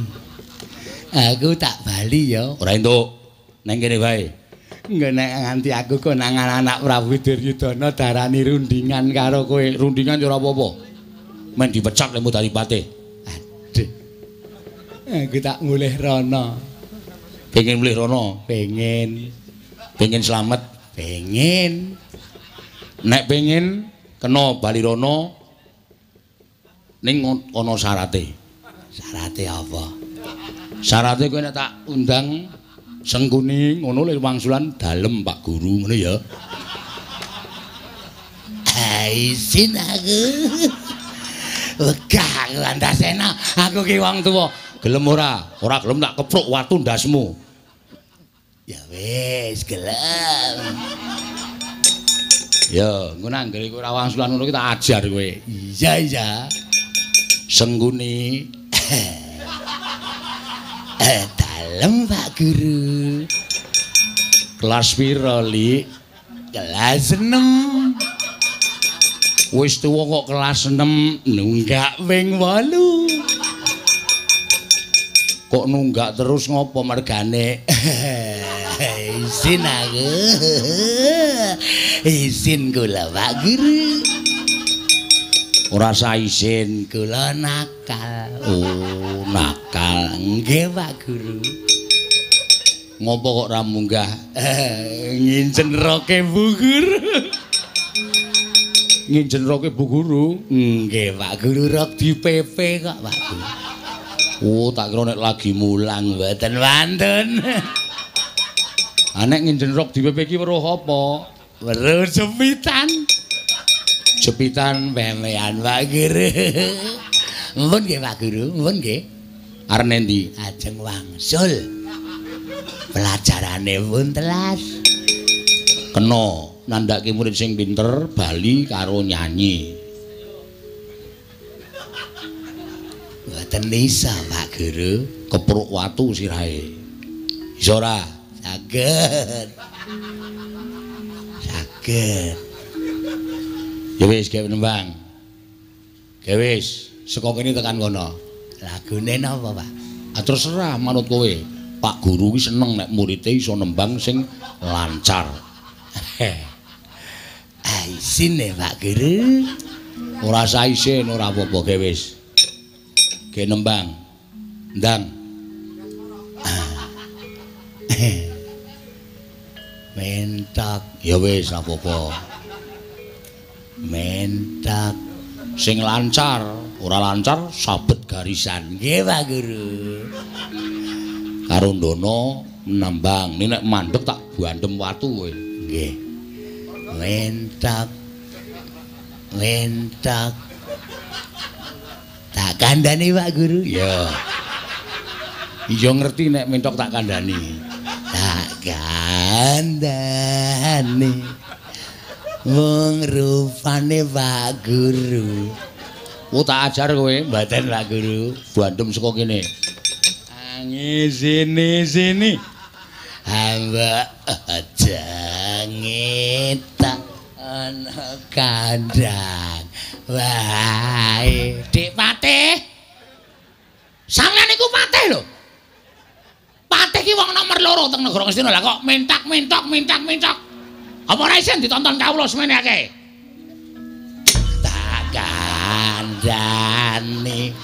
Aku tak bali ya. Ora entuk. Neng kene wae. Engko nek nganti aku konangan anak Prabu Duryudana darani rundingan karo kowe. Rundingan ya ora apa-apa. Men dipecat lemu dadi patih. Aduh. Aku tak mulih rono. Pengen mulih rono? Pengen. Pengen slamet? Pengen. Nek pengen kena bali rono ning ana syarate. Syarate apa? Syarate kowe nek tak undang Sengkuni ngono lho wangsulan dalem Pak Guru ngono ya. Isin aku. Wegah aku Antasena, aku ki wong tuwa. Gelem ora? Ora gelem tak kepruk watu ndasmu. Ya wis, gelem. Ya, engko nang anggere kowe ora wangsulan ngono ki tak ajar kowe. Iya, iya. Sengkuni. Dalem Pak Guru. Kelas pira, Lik? Kelas 6. Wis tuwa kok kelas 6, nunggak ping 8. Kok nunggak terus ngopo mergane? Isin aku. Isin kula Pak Guru. Ora usah isin, kula nakal. Oh, nakal. Nggih Pak Guru. Ngopo kok ora munggah? Ngincen roke Bu Guru. Ngincen roke Bu Guru? Nggih Pak Guru, rok di PP kok Pak Guru. Oh, tak kira nek lagi mulang mboten wantun. Ah nek ngincen rok di PP ki weruh apa? Weruh jepitan. Jepitan pemean Pak Guru. Mumpun nggih Pak Guru, mumpun nggih. Arep endi? Ajeng wangsul. Pelajarane pun telas. Kena nandhake murid sing pinter bali karo nyanyi. Mboten isa Pak Guru, kepruk watu sirahe. Iso ora? Saged. Saged. Ya wis gawe nembang. Gawe wis saka kene tekan kono. Lagune napa, Pak? Ah terserah manut kowe. Pak Guru ki seneng nek murite iso nembang sing lancar. Ah isin e Pak Guru. Ora usah isin, ora apa-apa gawe wis. Gawe nembang. Ndang. Mentok. Ya wis ora apa-apa. Mentok sing lancar, ora lancar sabet garisan. Nggih Pak Guru. Karo ndono nembang, nek mandeg tak bandem watu kowe. Nggih. Mentok. Mentok. Tak kandhani Pak Guru. Ya. Iya ngerti nek mentok tak kandhani. Tak kandhani. Wong rupane Pak Guru. Oh tak ajar kowe, mboten Pak Guru. Bandem saka kene. Angi sini sini. Hamba aja ngetak ana kandhang. Wae, Dik Patih. Sampeyan niku patih lho. Patih ki wong nomor 2 teng negara Ngastina. Lah kok mentak-mentok mentak-mentok. Apa ora isin ditonton kawula semene akeh? Tak kandhani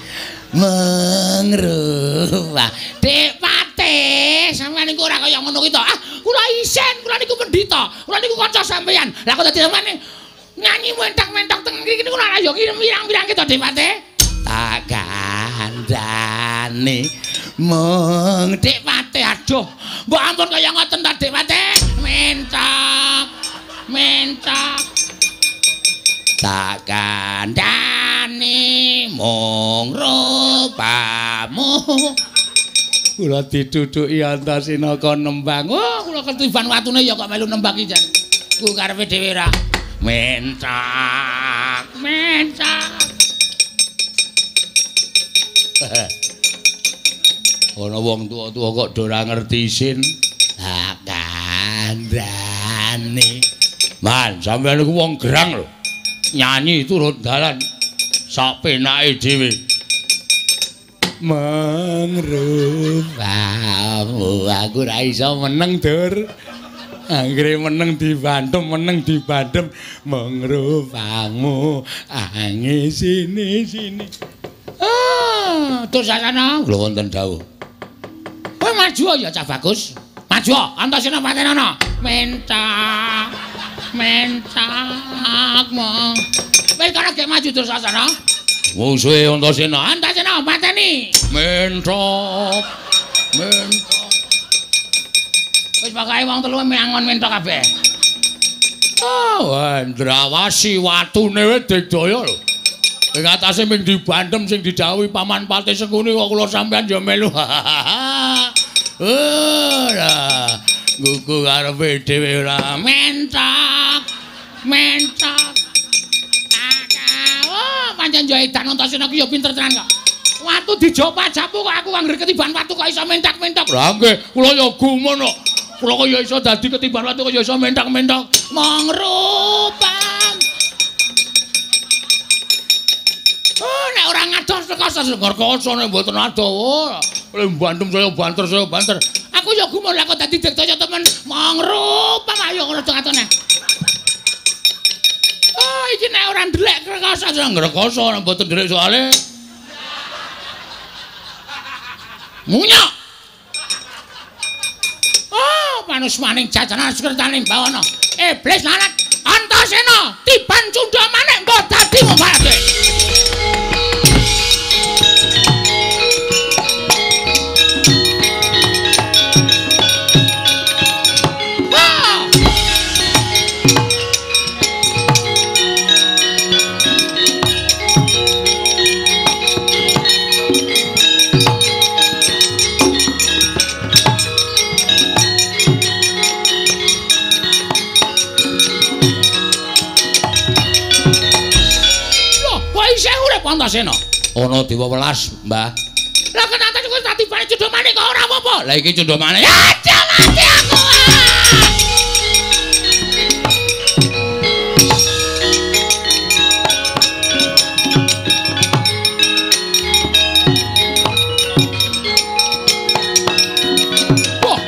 mengrubah. Dik Patih, sampeyan niku ora kaya ngono ki to. Ah, kula isin, kula niku pendhita. Kula niku kanca sampeyan. Lah kok dadi sampeyan nyanyi mentak-mentok teng mriki niku ora ya pirang-pirang ki to, Dik Patih. Tak kandhani mung Dik Patih, aduh. Mbok ampun kaya ngoten ta, Dik Patih. Mentok. Mentok. Tak kandhani mung rupamu. Kula ditutuki Antasena kon nembang. Oh, kula ketiban watune ya kok melu nembang iki jan. Ku karepe dhewe ra. Mentok, mentok. Ana wong tuwa-tuwa kok do ora ngerti isin. Tak kandhani. Man, sampeyan niku wong gerang lho. Nyanyi turut dalan sak penake dhewe. Mengrupamu aku ora iso meneng, Dur. Anggere meneng dibandem, meneng dibandem mengrupamu angi sini sini. Ah, Dursasana, lho wonten dawuh. Kowe maju ya Cah Bagus. Maju, Antasena patenana. Mentak. Mentak mong. Wis kono gek maju Dursasana. Mungsuhe Antasena. Antasena pateni. Mentok. Mentok. Wis pokoke wong telu mangon mentok kabeh. Oh, Ndrawasi watune wis digdaya lho. Ing atase ming dibandem sing didhawuhi Paman Patih Sengkuni kok kula sampeyan ya melu. Ora. Gugu karepe dhewe ora. Mentok. Mentok. Oh, pancen yo edan Antasena ki yo pinter tenan kok. Watu dijopak-japu kok aku anggere ketiban watu kok iso mentak-mentok. Lah nggih, kula yo gumun kok. Kula kok yo iso dadi ketiban watu kok yo iso mentak-mentok. Mong rupam. Oh, nek ora ngados rekoso rekoso nek mboten adoh. Le bandem saya banter saya banter. Aku yo gumun lah kok dadi digdaya temen. Mong rupam ayo ngono atone. Oh, iki nek ora ndelek rekoso rekoso nek mboten ndelek soalé. Munyok. Oh, manusmaning jajanan sekertaning bawana. Iblis lanat Antasena tiban cundha manik mbok dadi mubarake. Antasena. Ana dewa welas, Mbah. Lah kenapa kok tak tibane cundha manik kok ora apa-apa? Lah iki cundha manik. Aja mati aku. Wah.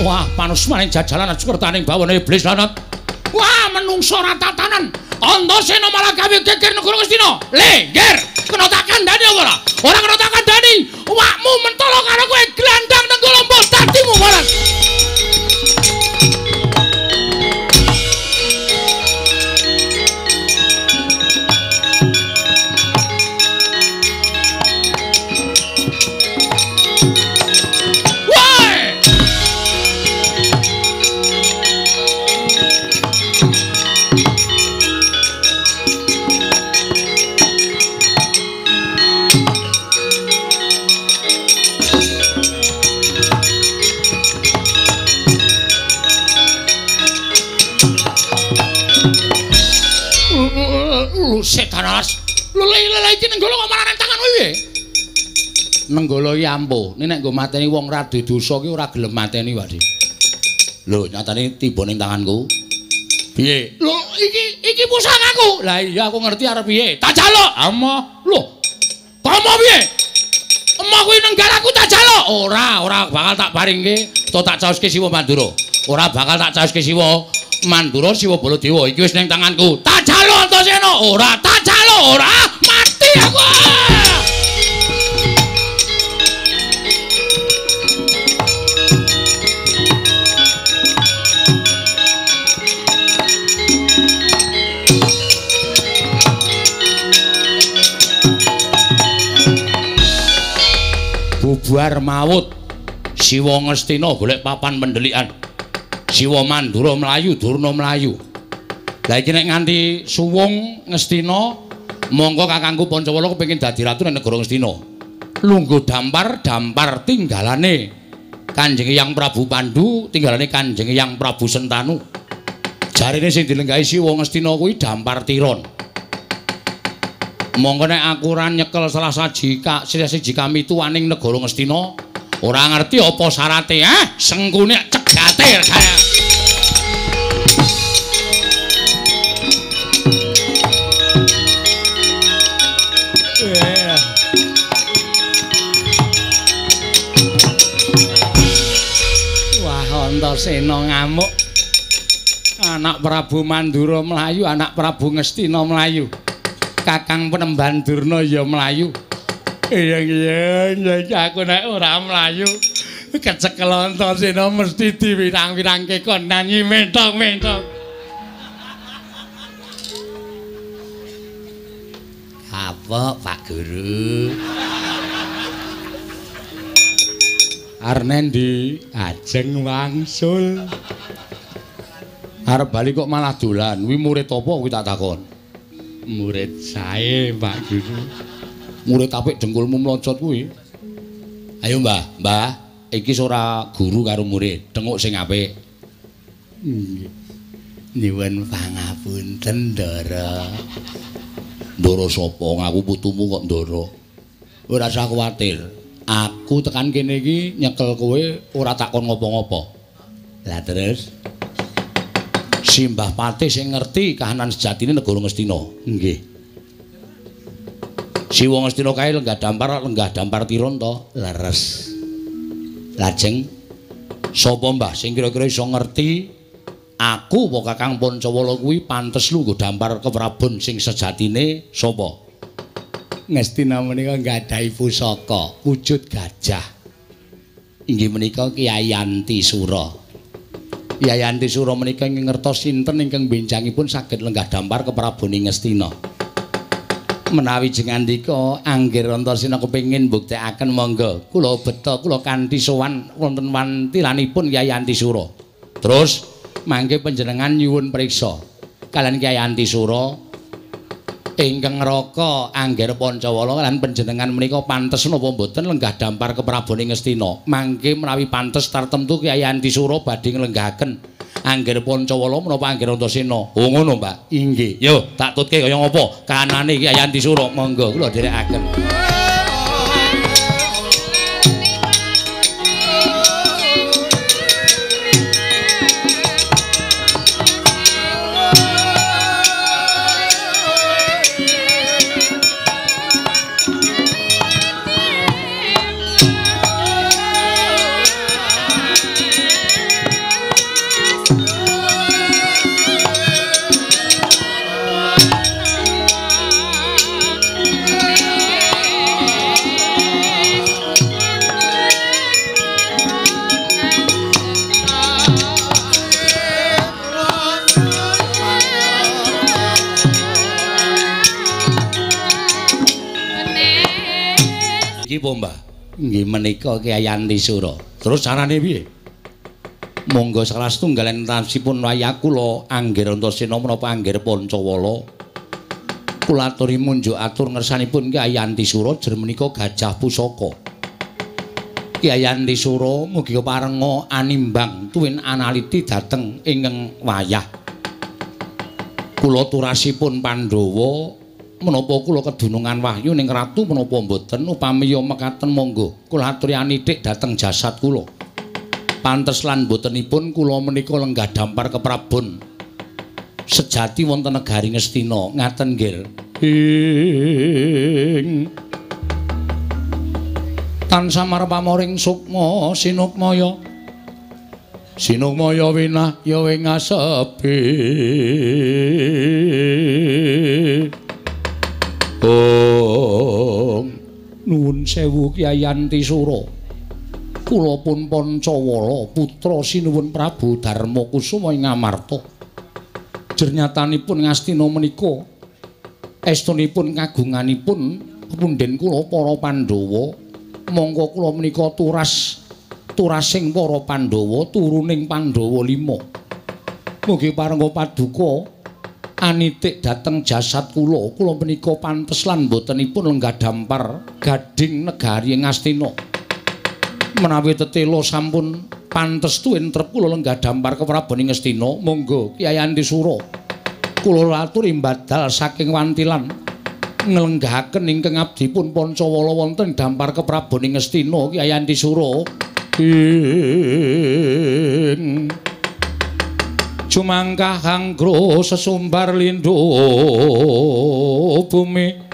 Wah, panusmaning jajalan sekertaning bawana iblis lanat. Wah, menungso ora tatanan. Antasena malah gawe geger negara Ngastina. Le, nger, kena tak kandhani apa ora? Ora kena tak kandhani. Awakmu mentolo karo kowe glandang nenggala mbok dadimu waras. Setan alas. Lho lha iki Nenggala kok malah nang tanganmu piye? Nenggala iki ampuh. Nek nggo mateni wong ra duwe dosa ki ora gelem mateni, Pak. Lho, nyatane tiba ning tanganku. Piye? Lho, iki pusakaku. Lah iya aku ngerti arep piye. Tak jaluk. Amoh. Lho. Komo piye? Emoh kuwi nenggalaku tak jaluk. Ora bakal tak paringke to tak caoske Siwa Mandura. Ora bakal tak caoske Siwa Mandura Siwa Baladewa. Iki wis ning tanganku. Tak jaluk Antasena. Ora, tak jaluk. Ora, mati aku. Bubar mawut Siwa Ngastina golek papan pendelikan. Siwa Mandura mlayu, Durna mlayu. Lah iki nek nganti suwung Ngastina, mongko kakangku Pancawala kepengin dadi ratu ning negara Ngastina. Lungguh dampar tinggalane Kanjeng Hyang Prabu Pandu, tinggalane Kanjeng Hyang Prabu Sentanu. Jarene sing dilenggahi Siwa Ngastina kuwi Dampar Tiron. Mongko nek aku ora nyekel salah siji kami tuaning negara Ngastina, ora ngerti apa syarate, sengkune cegate kaya. Wah, Antasena ngamuk. Anak Prabu Mandura mlayu, anak Prabu Ngastina mlayu. Kakang Penemban Durna ya mlayu. Iya iya aku nek ora mlayu kecekel Antasena mesti diwirang-wirangke kon nyanyi mentong-mentong. Apa Pak Guru? Arnendi ajeng wangsul. Arep bali kok malah dolan. Kuwi murid apa kuwi tak takon? Murid sae Pak Guru. Murid apik dengkulmu mlocot kuwi. Ayo Mbah, Mbah, iki ora guru karo murid, tenguk sing apik. Nggih. Nyuwun pangapunten, Ndara. Ndara sapa? Ngaku putumu kok Ndara. Ora usah kuwatir. Aku tekan kene iki nyekel kowe ora takon ngopo-ngopo. Lah terus Simbah Patih sing ngerti kahanan sejatine negara Ngastina. Nggih. Siwa Ngastina kae lenggah dampar Tiron to? Leres. Lajeng sapa Mbah sing kira-kira iso ngerti aku apa Kakang Pancawala kuwi pantes lungguh dampar keprabon sing sejatine sapa? Ngastina menika nggadahi pusaka wujud gajah. Inggih menika Kyai Antisura. Kyai Antisura menika ingkang ngertos sinten ingkang benjangipun saged lenggah dampar keprabon Ngastina. Menawi jengandika anggir Antasena kepengin mbuktekaken monggo kula beta kula kanthi sowan wonten wantilanipun Kyai Antisura. Terus mangke panjenengan nyuwun priksa kalian Kyai Antisura ingkang ngraka Angger Pancawala lan panjenengan menika pantes napa mboten lenggah dampar keprabon Ngastina. Mangke menawi pantes tartemtu Kyai Antisura badhe nglenggahaken Angger Pancawala menapa Angger Antasena. Oh ngono, Mbak. Inggih. Yo, tak tutke kaya ngapa kahanane Kyai Antisura. Monggo kula dherekaken. Mbah. Nggih menika Kyai Antisura. Terus carane piye? Monggo salah setunggal entansipun wayah kula Angger Antasena menapa Angger Pancawala. Kula aturi munjuk atur ngersanipun Kyai Antisura jer menika gajah pusaka. Kyai Antisura mugi parenga animbang tuwin analiti dhateng ingkang wayah. Kula turasipun Pandhawa Menapa kula kedunungan wahyu ning ratu menapa mboten? Upami ya mekaten monggo kula aturi anitik dhateng jasad kula. Pantes lan mbotenipun kula menika lenggah dampar keprabon sejati wonten negari Ngastina. Ngaten nggih. Ing tansah marpamoring sukma sinukmaya sinukmaya winah ya ing asepi. Ong nuwun sewu Kyai Antisura. Kula pun Pancawala putra sinuwun Prabu Darmakusuma ing Amarta. Jernyatanipun Ngastina menika estunipun kagunganipun punden kula para Pandhawa. Mongko kula menika turasing para Pandhawa turuning Pandhawa 5. Mugi parengga paduka anitik dhateng jasad kula. Kula menika pantes lan mbotenipun lenggah dampar gading negari Ngastina. Menawi tetela sampun pantes tuwin trep kula lenggah dampar keprabon Ngastina, monggo Kyai Antisura kula aturi mbadal saking wantilan nglenggahaken ingkang abdipun Pancawala wonten dampar keprabon Ngastina Kyai Antisura. Ing jumangkah anggra sesumbar lindho bumi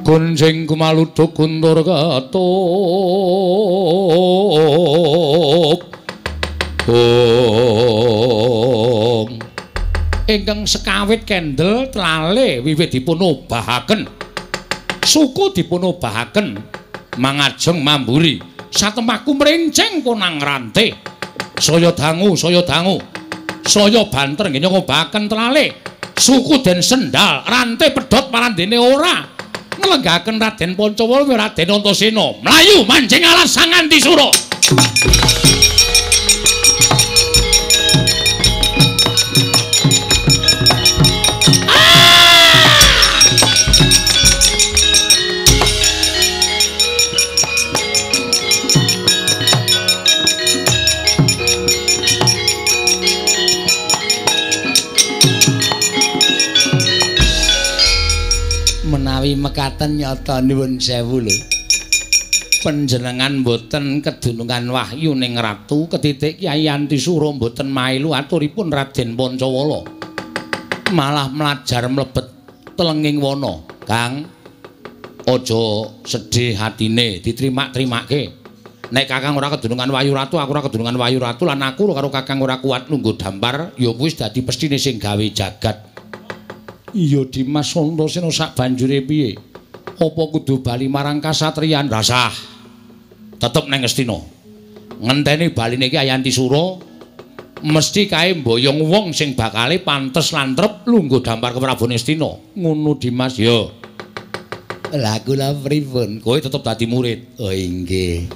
gonjing kumaluduk guntur ketup. Om ingkang sekawit kendel tlale wiwit dipun obahaken, suku dipun obahaken mangajeng mamburi satemaku mrenceng konang rante. Saya dangu, saya dangu, saya banter nggih ngobahaken tlale, suku den sendal rante pedhot marandene ora nglenggahaken Raden Pancawala Raden Antasena mlayu manjing alas Sang Antisura. Menawi mekaten nyata nuwun sewu lho. Panjenengan mboten kedunungan wahyu ning ratu ketitik Kyai Antisura mboten mailu aturipun Raden Pancawala. Malah mlajar mlebet telenging wana. Kang, aja sedih hatine, ditrimak-trimake. Nek Kakang ora kedunungan wahyu ratu, aku ora kedunungan wahyu ratu lan aku karo Kakang ora kuat lungguh dampar, ya kuwi dadi pestine sing gawe jagat. Iya Dimas Antasena sak banjure piye? Apa kudu bali marang kasatriyan? Rasah. Tetep nang Ngastina. Ngenteni baline Kyai Antisura mesti kae mboyong wong sing bakale pantes lan trep lungguh dampar keprabon Ngastina. Ngono Dimas ya. Lah kula pripun? Kowe tetep dadi murid. Oh inggih.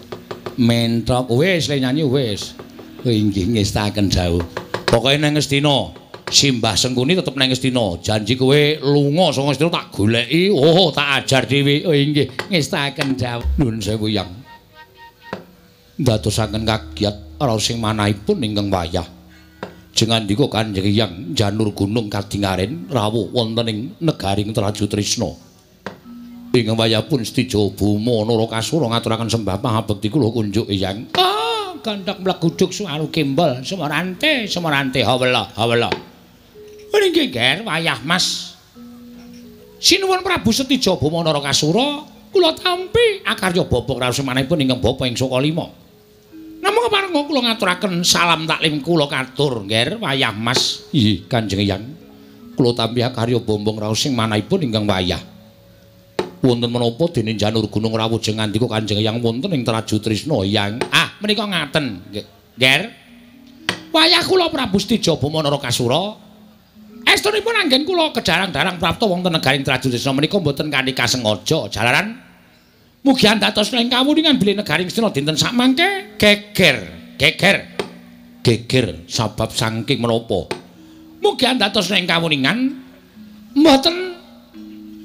Mentok wis le nyanyi wis. Oh inggih ngestaken jauh. Pokoke nang Ngastina. Simbah Sengkuni tetep nang Ngastina. Janji kowe lunga saka Ngastina tak goleki, oh tak ajar dhewe. Oh inggih, ngestaken dawuh. Nuwun sewu Yang. Ndadosaken kagiat raos sing manahipun ingkang wayah. Jengandika Kanjeng Hyang Janur Gunung kadingaren rawuh wonten ing negaring Traju Trisna. Ingkang wayah pun Setija Buma Narakasura ngaturaken sembah pahabekti kula kunjuk Hyang. Ah, gandhak mleguduk suwaru gembol semarante semarante hawela hawela. Nggih Ger, wayah Mas. Sinuwun Prabu Setija Buma Narakasura kula tampi akarya bobok raos manahipun ingkang bapa ing Sukalima. Namung kepareng kula ngaturaken salam taklim kula katur Ger, wayah Mas. Inggih Kanjeng Hyang. Kula tampi akarya bombong raos sing manahipun ingkang wayah. Wonten menapa dene Janur Gunung rawuh jeng ngandika Kanjeng Hyang wonten ing Traju Trisna Hyang. Ah, menika ngaten, Ger. Wayah kula Prabu Setija Buma Narakasura estunipun anggen kula kejarang-darang prapta wonten negaring Traju Trisna menika mboten kanthi kasengaja jalaran mugi andatos ing kawuningan bilih negaring Ngastina dinten sakmangke geger geger geger sabab saking menapa mugi andatos ing kawuningan mboten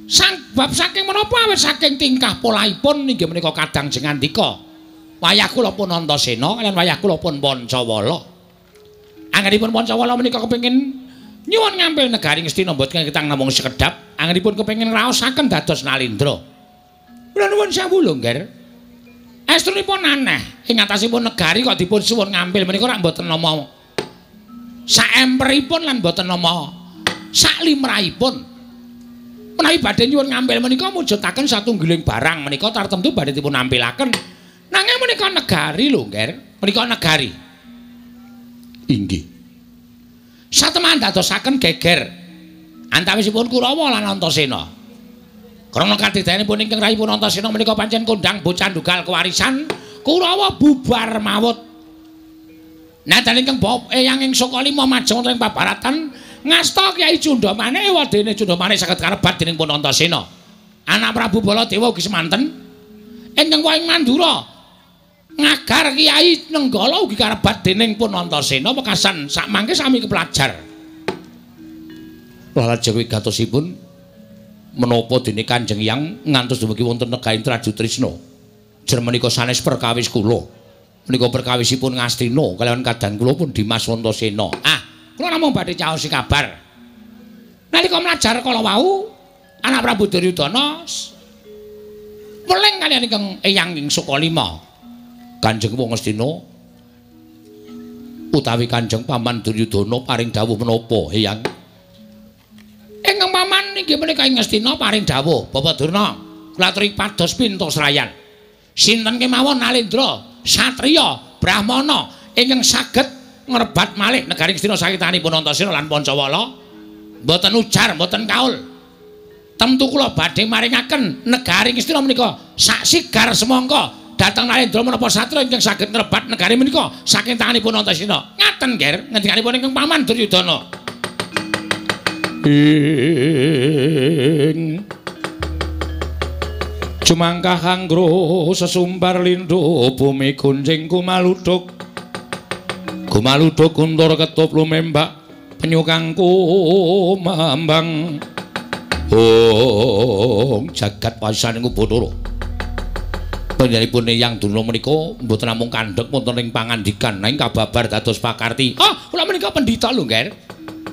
sabab saking menapa awit saking tingkah polahipun inggih menika kadang jengandika wayah kula pun Antasena kaliyan wayah kula pun Pancawala. Anggenipun Pancawala menika kepengin Nyuwun ngampil negari Ngastina mboten ketang namung sekedhap, anggenipun kepengin ngraosaken dados Nalindra. Kula nuwun sewu lho, Ngger. Estunipun aneh, ing atasipun negari kok dipun suwun ngampil menika rak mboten nama saemperipun lan mboten nama saklimrahipun. Menawi badhe nyuwun ngampil menika mujudaken satunggiling barang menika tartemtu badhe dipun ampilaken. Nanging menika negari lho, Ngger. Menika negari. Inggih. Sateman dadosaken geger antawisipun Kurawa lan Antasena. Krana kadidayanipun ingkang rahipun Antasena menika pancen kondhang bocah ndugal kewarisan Kurawa bubar mawut. Nadyan ingkang Eyang ing Sukalima majeng wonten ing pabaratan ngasta Kyai Cundamane wadene Cundamane saged karebat dening pun Antasena. Anak Prabu Baladewa ugi semanten ingkang waing Mandura ngagar Kyai Nenggala ugi karebat dening pun Antasena wekasan sakmangke sami kepelajar. Lajeng wigatosipun menapa dene Kanjeng Hyang ngantos dumugi wonten negari Trajutrisna. Jer menika sanes perkawis kula. Menika perkawisipun Ngastina kalawan kadang kula pun Dimas Antasena. Ah, kula namung badhe caosi kabar. Nalika mlajar kala wau, anak Prabu Duryudana weling kaliyan ingkang Eyang ing Sukalima. Kanjeng Wong Ngastina utawi Kanjeng Paman Duryudana paring dawuh menapa, Eyang? Ingkang paman inggih menika ing Ngastina paring dawuh, Bapak Durna, kula aturi pados pinto srayan. Sinten kemawon Nalendra, satriya, brahmana ingkang saged ngrebat malih negari Ngastina sakitanipun Antasena lan Pancawala, mboten ujar, mboten kaul. Tentu kula badhe maringaken negari Ngastina menika sak sigar semangka dhateng Nalendra menapa satriya ingkang saged ngrebat negari menika saking tanganipun Antasena. Ngaten, Nger, ngendikanipun ingkang paman Duryudana. Ing cumangkah anggro sesumbar lindho bumi gunjing kumaluduk kumaluduk kuntur ketup lumembak penyukang kumambang. Oh, jagat pasaning Bathara. Panjenenganipun Eyang Durna menika mboten namung kandhek wonten ing pangandikan nanging kababar dados pakarti. Ah, kula menika pendhita lho, Ngger.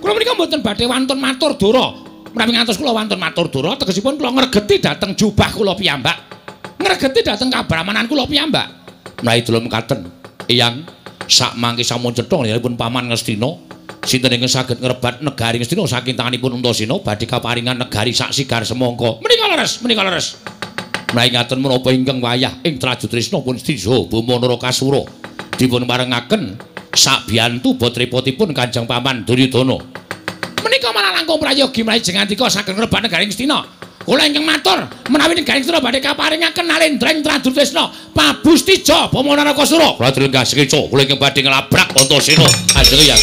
Kula menika mboten badhe wantun matur dara. Menawi ngantos kula wantun matur dara, tegesipun kula ngregeti dhateng jubah kula piyambak. Ngregeti dhateng kabrahmanan kula piyambak. Menawi dalem mekaten, Eyang, sakmangke sampun cetha pun Paman Ngastina, sinten ingkang saged ngrebat negari Ngastina saking tanganipun Antasena badhe kaparingan negari sak sigar semangka. Menika leres, menika leres. Menawi ngaten menapa ingkang wayah ing Trajutrisna pun Stija Bama Narakasura dipun parengaken sabiyantu botrepotipun Kanjeng Paman Duryudana. Menika malah langkung prayogi menawi jengandika saged ngrebat negari Ngastina. Kula ingkang matur menawi negari Ngastina badhe kaparingaken Nalendra ing Trajutrisna Prabu Stija Bama Narakasura. Kula lenggah sekeca kula ingkang badhe nglabrak Antasena. Kanjeng Hyang.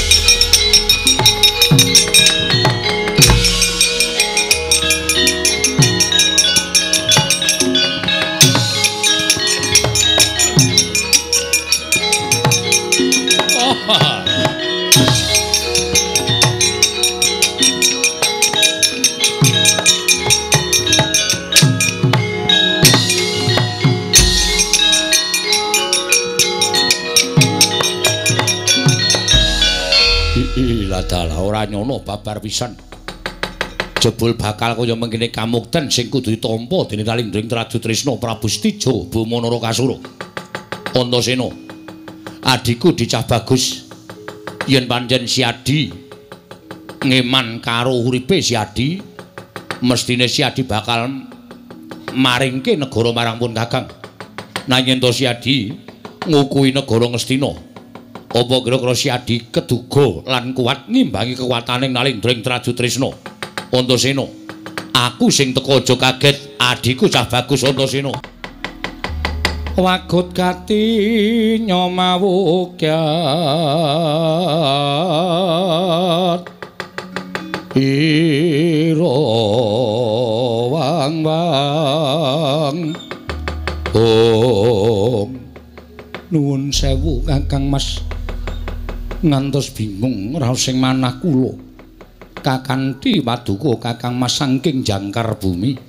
Dalah ora nyono babar pisan. Jebul bakal kaya mengkene kamukten sing kudu ditampa dening Nalendra Trajutrisna Prabu Stija Bama Narakasura. Antasena, adhiku dicah bagus. Yen pancen si Adi ngeman karo uripe si Adi, mestine si Adi bakal maringke negara marang pun Kakang. Nanging yen to si Adi ngukuhi negara Ngastina, apa kira-kira si Adi keduga lan kuat ngimbangi kekuatane Nalendra ing Trajutrisna? Antasena, aku sing teka aja kaget, adhiku cah bagus Antasena. Wagut gati nyomawukyat ira wang wang. Om nuwun sewu Kakang Mas, ngantos bingung raos sing manah kula kakanthi paduka Kakang Mas saking jangkar bumi.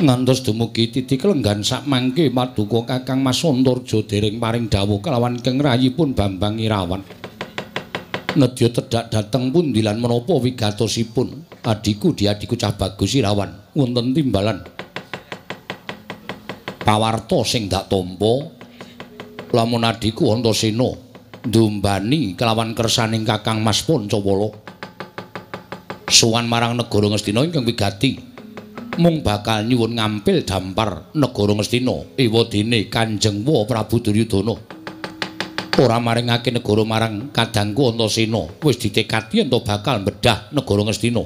Ngantos dumugi titik lenggan sakmangke paduka Kakang Mas Antarja dereng paring dawuh kelawan ingkang rayipun Bambang Irawan. Nedya tedhak dhateng pundi lan menapa wigatosipun adhiku diadhiku cah bagus Irawan wonten timbalan pawarta sing dak tampa lamun adhiku Antasena ndumbani kelawan kersaning Kakang Mas Pancawala sowan marang negara Ngastina ingkang wigati mung bakal nyuwun ngampil dampar negara Ngastina ewadene Kanjeng Wa Prabu Duryudana ora maringake negara marang kadangku Antasena wis ditekadi ento bakal bedah negara Ngastina.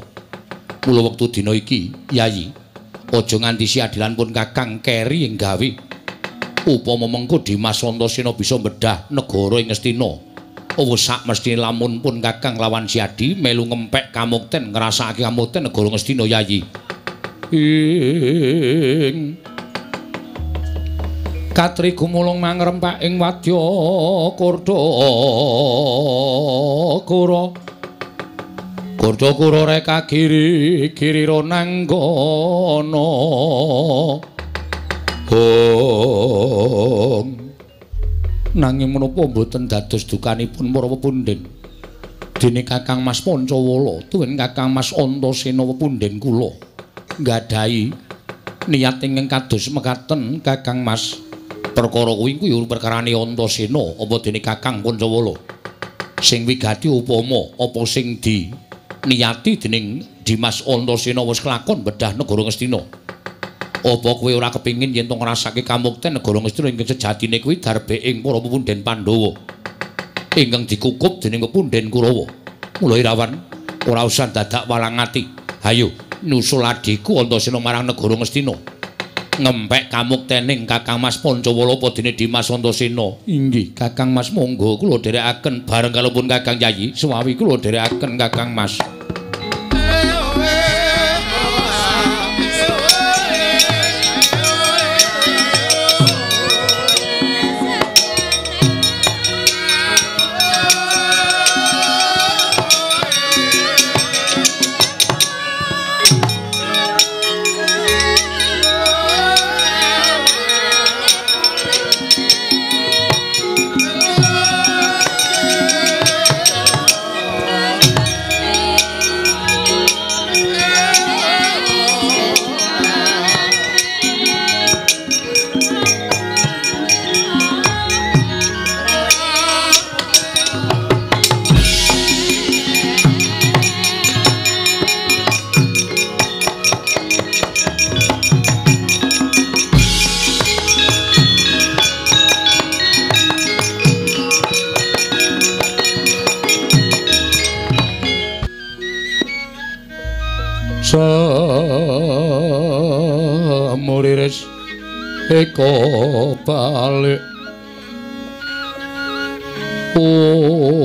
Mula wektu dina iki Yayi aja nganti siadilan pun Kakang keri ing gawe. Upama mengko Dimas Antasena bisa bedah negara ing Ngastina, wis sak mesthine lamun pun Kakang lawan Siadi melu ngempek kamukten ngrasakake kamukten negara Ngastina Yayi. Ing Katri gumulung mangrempak ing wadya Kordakura. Kordakura reka giri giri ronanggana. Hong. Nanging menapa mboten dados dukanipun para pepundhen. Dene Kakang Mas Pancawala tuwin Kakang Mas Antasena pepundhen kula nggadahi niat ingkang kados mekaten Kakang Mas. Perkara kuwi kuwi perkarane Antasena apa dene Kakang Pancawala sing wigati upama apa sing di niyati dening Dimas Antasena wis kelakon bedah negara Ngastina. Apa kowe ora kepingin yen to ngrasake kamukten negara Ngastina ingkang sejatine kuwi darbe ing para pepunden Pandhawa ingkang dikukup dening pepunden Kurawa. Mula Irawan ora usah dadak walang ati. Hayo nyusul adhiku Antasena marang negara Ngastina. Ngempek kamuktening Kakang Mas Pancawala apa dene Dimas Antasena. Inggih Kakang Mas monggo kula dherekaken bareng kalopun Kakang Yayi suwawi kula dherekaken Kakang Mas. Samuriris eko balik ong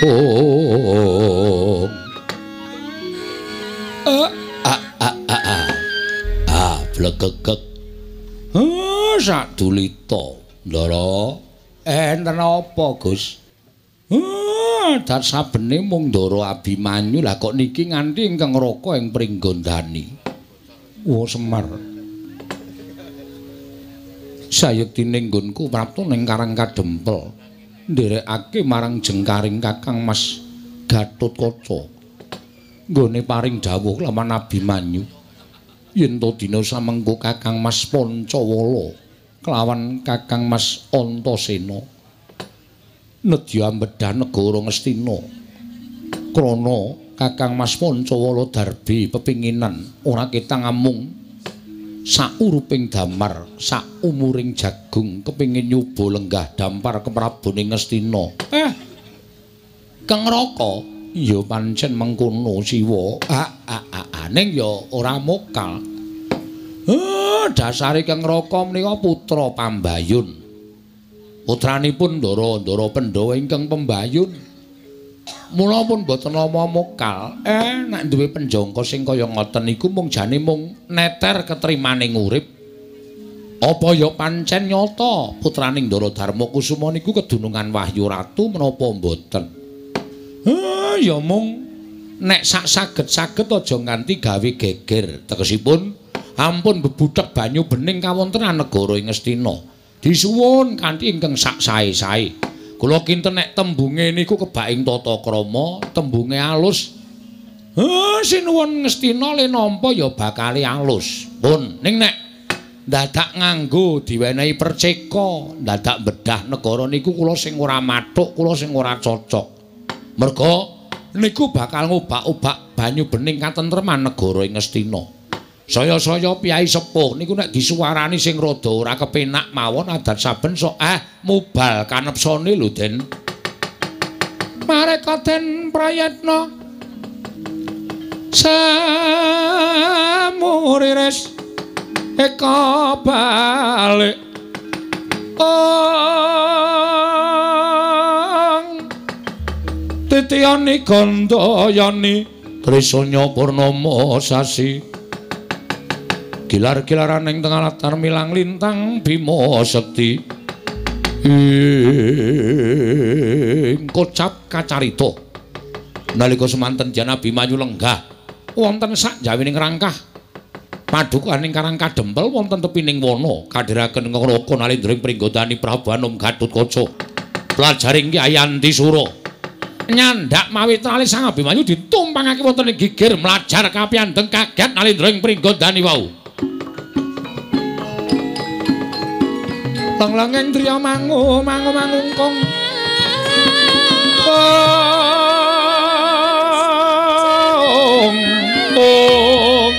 ong a a a a a a blegegeg sadulita ndara enten apa Gus? Dat sabene mung Ndara Abimanyu lah kok niki nganti ingkang ngraka ing Pringgondani. Oh Semar. Sayektine nggonku prapta ning Karang Kadempel nderekake marang jengkaring Kakang Mas Gatotkaca. Nggone paring dawuh lawan Abimanyu yen to dina samengko Kakang Mas Pancawala kelawan Kakang Mas Antasena nedya ambedah negara Ngastina krana Kakang Mas Pancawala darbe pepinginan ora ketang amung sauruping damar saumuring jagung kepingin nyoba lenggah dampar keprabone Ngastina. Kang Raka ya pancen mengkono Siwa. Ning ya ora mokal. Dasare Kang Raka menika putra Pambayun. Putranipun Ndara-ndara Pandhawa ingkang pembayun. Mula pun boten nama mokal. Nek duwe penjangka sing kaya ngoten iku mung jane mung neter ketrimaning urip. Apa ya pancen nyata putraning Ndara Darma Kusuma niku kedunungan Wahyu Ratu menapa mboten? Ya mung nek sak saged-saged aja nganti gawe geger. Tegesipun ampun bebudhek banyu bening kawontenan negara ing Ngastina. Disuwun kanthi ingkang sak sae-sae. Kula kinten nek tembunge niku kebak ing tata krama, tembunge alus. Sinuwun Ngastina le nampa ya bakale alus. Pun ning nek dadak nganggo diwenehi perceka, dadak bedah negara niku kula sing ora mathuk, kula sing ora cocok. Merga niku bakal ngobak-obak banyu bening katentreman negara ing Ngastina. Saya-saya piyai sepuh niku nek disuwarani sing rada ora kepenak mawon adat saben sok mubal kanepsane lho Den. Mareka Den Prayitna samuriris eka balik ong titiyani gandayani trisanya purnama sasi gilar-gilaran ing tengah latar milang lintang Bima Sekti ing kocap kacarita. Nalika semanten Jan Abimanyu lenggah wonten sak jawining rangkah padukaning Karang Kadempel wonten tepining wana kadhiraken ngraka nalindra ing pringgodani Prabu Anom Gatotkaca pelajaring Kyai Antisura nyandak mawi trale Sang Abimanyu ditumpangake wonten ing gigir mlajar kapiyandheng kaget nalindra ing pringgodani wau. Lenglenging driya mangu mangu mangungkung ong ong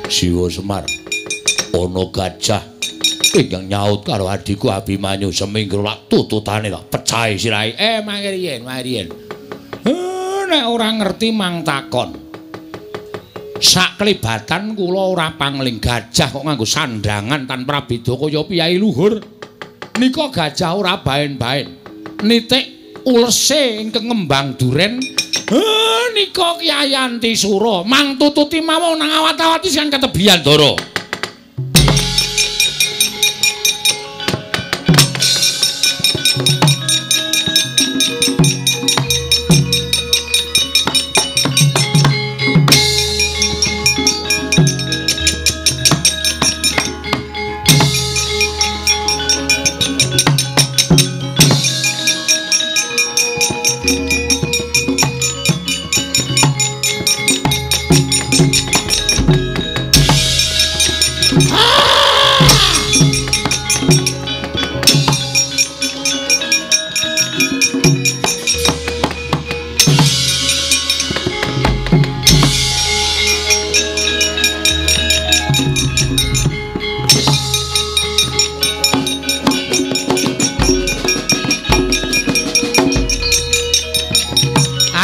Siwa Semar ana gajah ingkang nyaut karo adhiku Abimanyu seminggu lak tututane lak pecahe sirahe. Mangke riyen, mangke riyen. Nek ora ngerti mang takon. Saklibatan kula ora pangling gajah kok nganggo sandangan tanpa prabeda kaya piyai luhur. Nika gajah ora baen-baen. Nitik ulese ingkang ngembang duren. Nika Kyai Antisura mang tututi mawon nang awat-awati sing ketebian Ndara.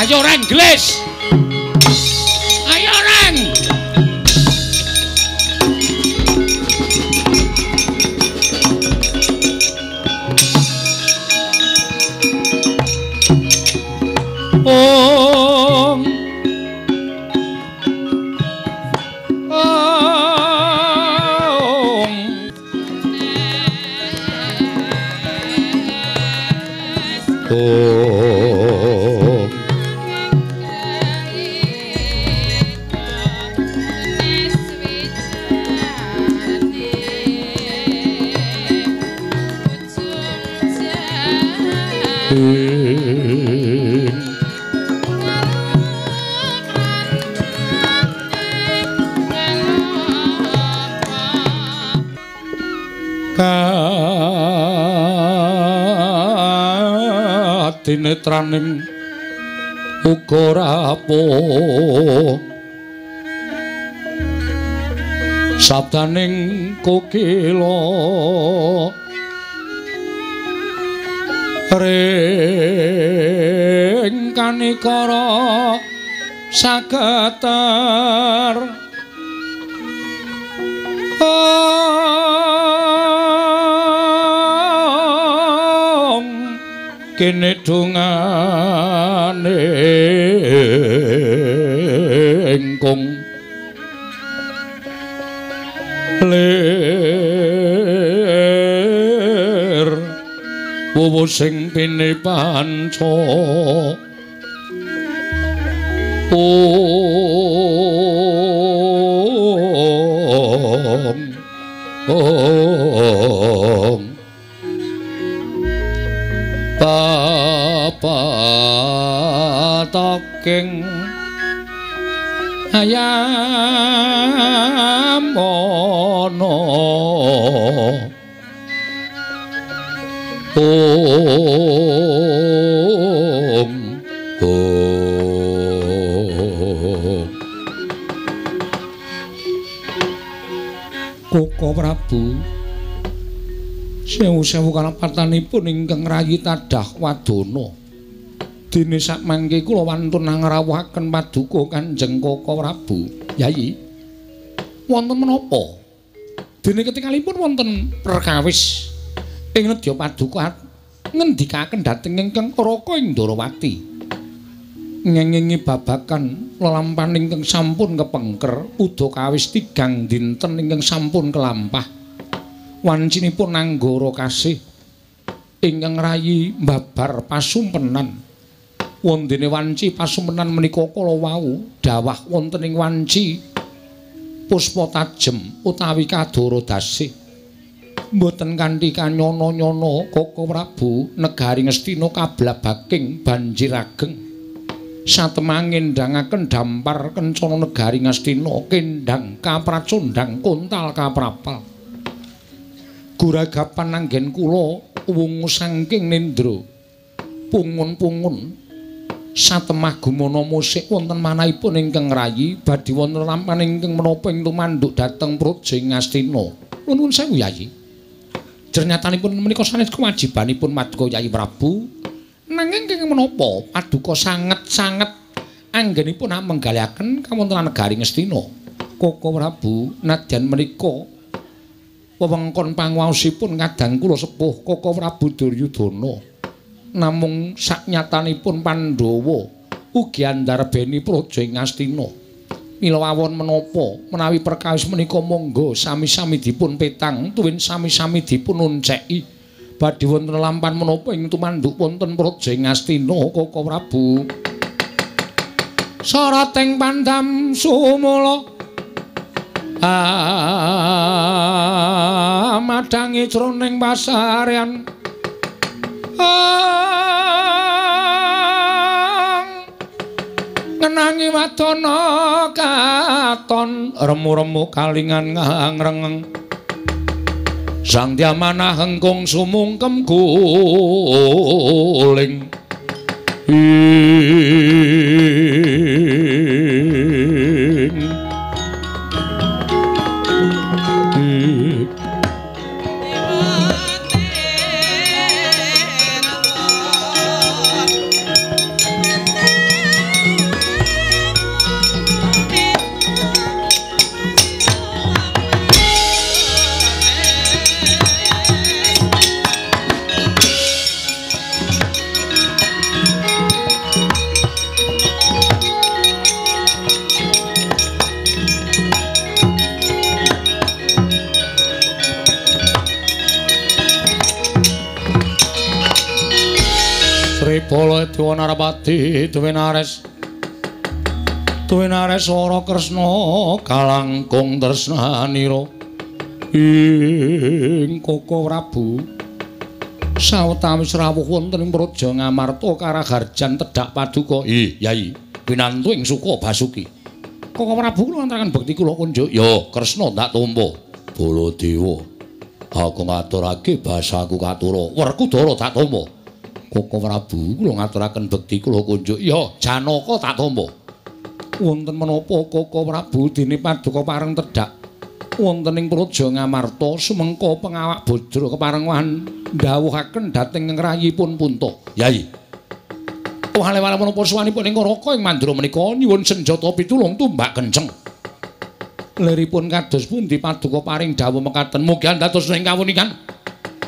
Ayo reng gelis. Ayo reng. Ong. Ong. Ong. Kadinetraning uga rapuh sabdaning kokila ring kanikara sageter kene dungane ingkung lir Wuwu sing pine panca Om Om Papataking ayam ana Om Om. Koko Prabu, sewu-sewu kalapatanipun ingkang rayi tadah wadana. Dene sakmangke kula wantun ngrawuhaken paduka Kanjeng Koko Prabu. Yayi, wonten menapa? Dene ketingalipun wonten perkawis ing nedya paduka ngendikaken dhateng ingkang Raka ing Ndarawati. Ngengingi babakan lelampahan ingkang sampun kepengker udakawis 3 dinten ingkang sampun kelampah. Wancinipun anggara kasih ingkang rayi babar pasumpenan. Wondene wanci pasumpenan menika kala wau dawah wonten ing wanci puspa tajem utawi kadara dasih. Mboten kanthi kanyana-nyana Koko Prabu negari Ngastina kablabaking banjir ageng. Satemah ngendangaken dampar kencana negari Ngastina kendang kapracondang kontal kaprapal. Guragapan anggen kula wungu saking nendra pungun-pungun. Satemah gumana musik wonten manahipun ingkang rayi badhe wonten lampan ingkang menapa ing tumanduk dhateng Praja Ngastina. Nuwun sewu Yayi. Jernyatanipun menika sanes kewajibanipun Paduka Yayi Prabu. Nanging kenging menapa paduka sanget-sanget anggenipun menggalihaken kawontenan negari Ngastina. Koko Prabu nadyan menika wewengkon panguwaosipun kadang kula sepuh Koko Prabu Duryudana. Namung saknyatanipun Pandhawa ugi andarbeni Praja Ngastina. Mila wawon menapa menawi perkawis menika monggo sami-sami dipun petang tuwin sami-sami dipun onceki. Badhe wonten lampan menapa ing tumanduk wonten Praja Ngastina Koko Prabu. Sarating pandam sumula amadhangi jroning pasarean ngenangi wadana katon remu-remu kalingan ngrengeng sang diamanah hengkung sumungkem guling. Bala Dewa Narapati Duwinares Duwinares ora Kresna kalangkung tresnanira ing Koko Prabu. Sawetawis rawuh wonten ing Praja Ngamarta karaharjan tedhak paduka. Yai, pinantu ing suka Basuki. Koko Prabu kula ngantaraken bekti kula kunjuk. Ya, Kresna ndak tampa. Baladewa, aku ngaturake basaku katura. Werkudara tak tampa. Koko Prabu kula ngaturaken bekti kula kunjuk. Ya, Janaka tak tampa. Wonten menapa Koko Prabu dene paduka pareng tedhak wonten ing Praja Ngamarta sumengko pengawak bodra kepareng ndhawuhaken dhateng ngrayipun Punta. Yai. Wale-wale menapa suwanipun ing Raka ing Mandura menika nyuwun senjata pitulung tumbak kenceng. Liripun kados pundi paduka paring dawuh mekaten mugi dados ing kawunikan.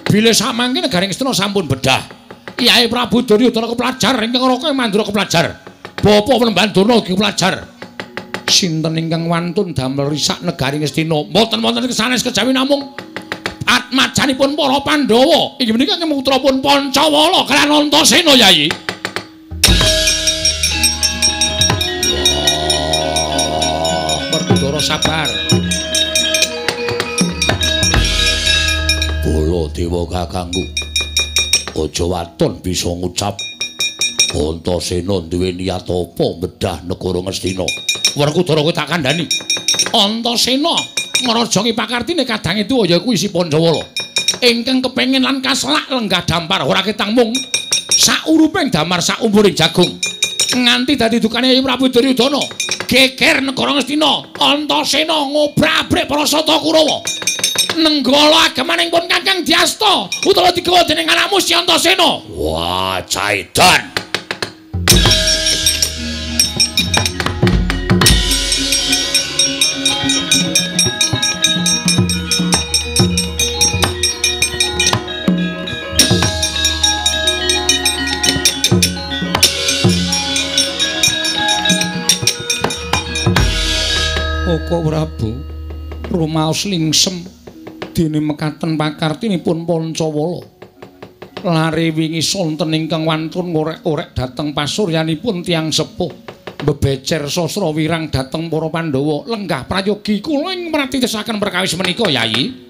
Bilih samangke negari Ngastina sampun bedah. Kyai Prabu Duryudana kepelajar ingkang Raka ing Mandura kepelajar. Bapa Penemban Durna ugi kepelajar. Sinten ingkang wantun damel risak negari Ngastina? Mboten wonten sanes kejawi namung Atmajanipun para Pandhawa inggih menika putrapun Pancawala kaliyan Antasena Yayi. Wah, Werkudara sabar. Baladewa kakangku, aja waton bisa ngucap Antasena duwe niat apa bedah negara Ngastina. Werkudara kowe tak kandhani. Antasena ngrajangi pakartine kadange tuwa ya kuwi si Pancawala. Ingkang kepengin lan kaselak lenggah dampar ora ketang mung sauruping damar saumpuring jagung. Nganti dadi dukane Yayi Prabu Duryudana. Geger negara Ngastina, Antasena ngobrak-abrik para sata Kurawa. Nenggala agemaning pun Kakang Diasta utawa digawa dening anakmu si Antasena. Wah, caidan. Koko Prabu rumaos lingsem dene mekaten pakartinipun Pancawala. Lare wingi sonten ingkang wantun ngorek-orek dhateng pasuryanipun tiyang sepuh. Bebecer sastra wirang dhateng para Pandhawa. Lenggah prayogi kula ing mratitesaken perkawis menika Yayi.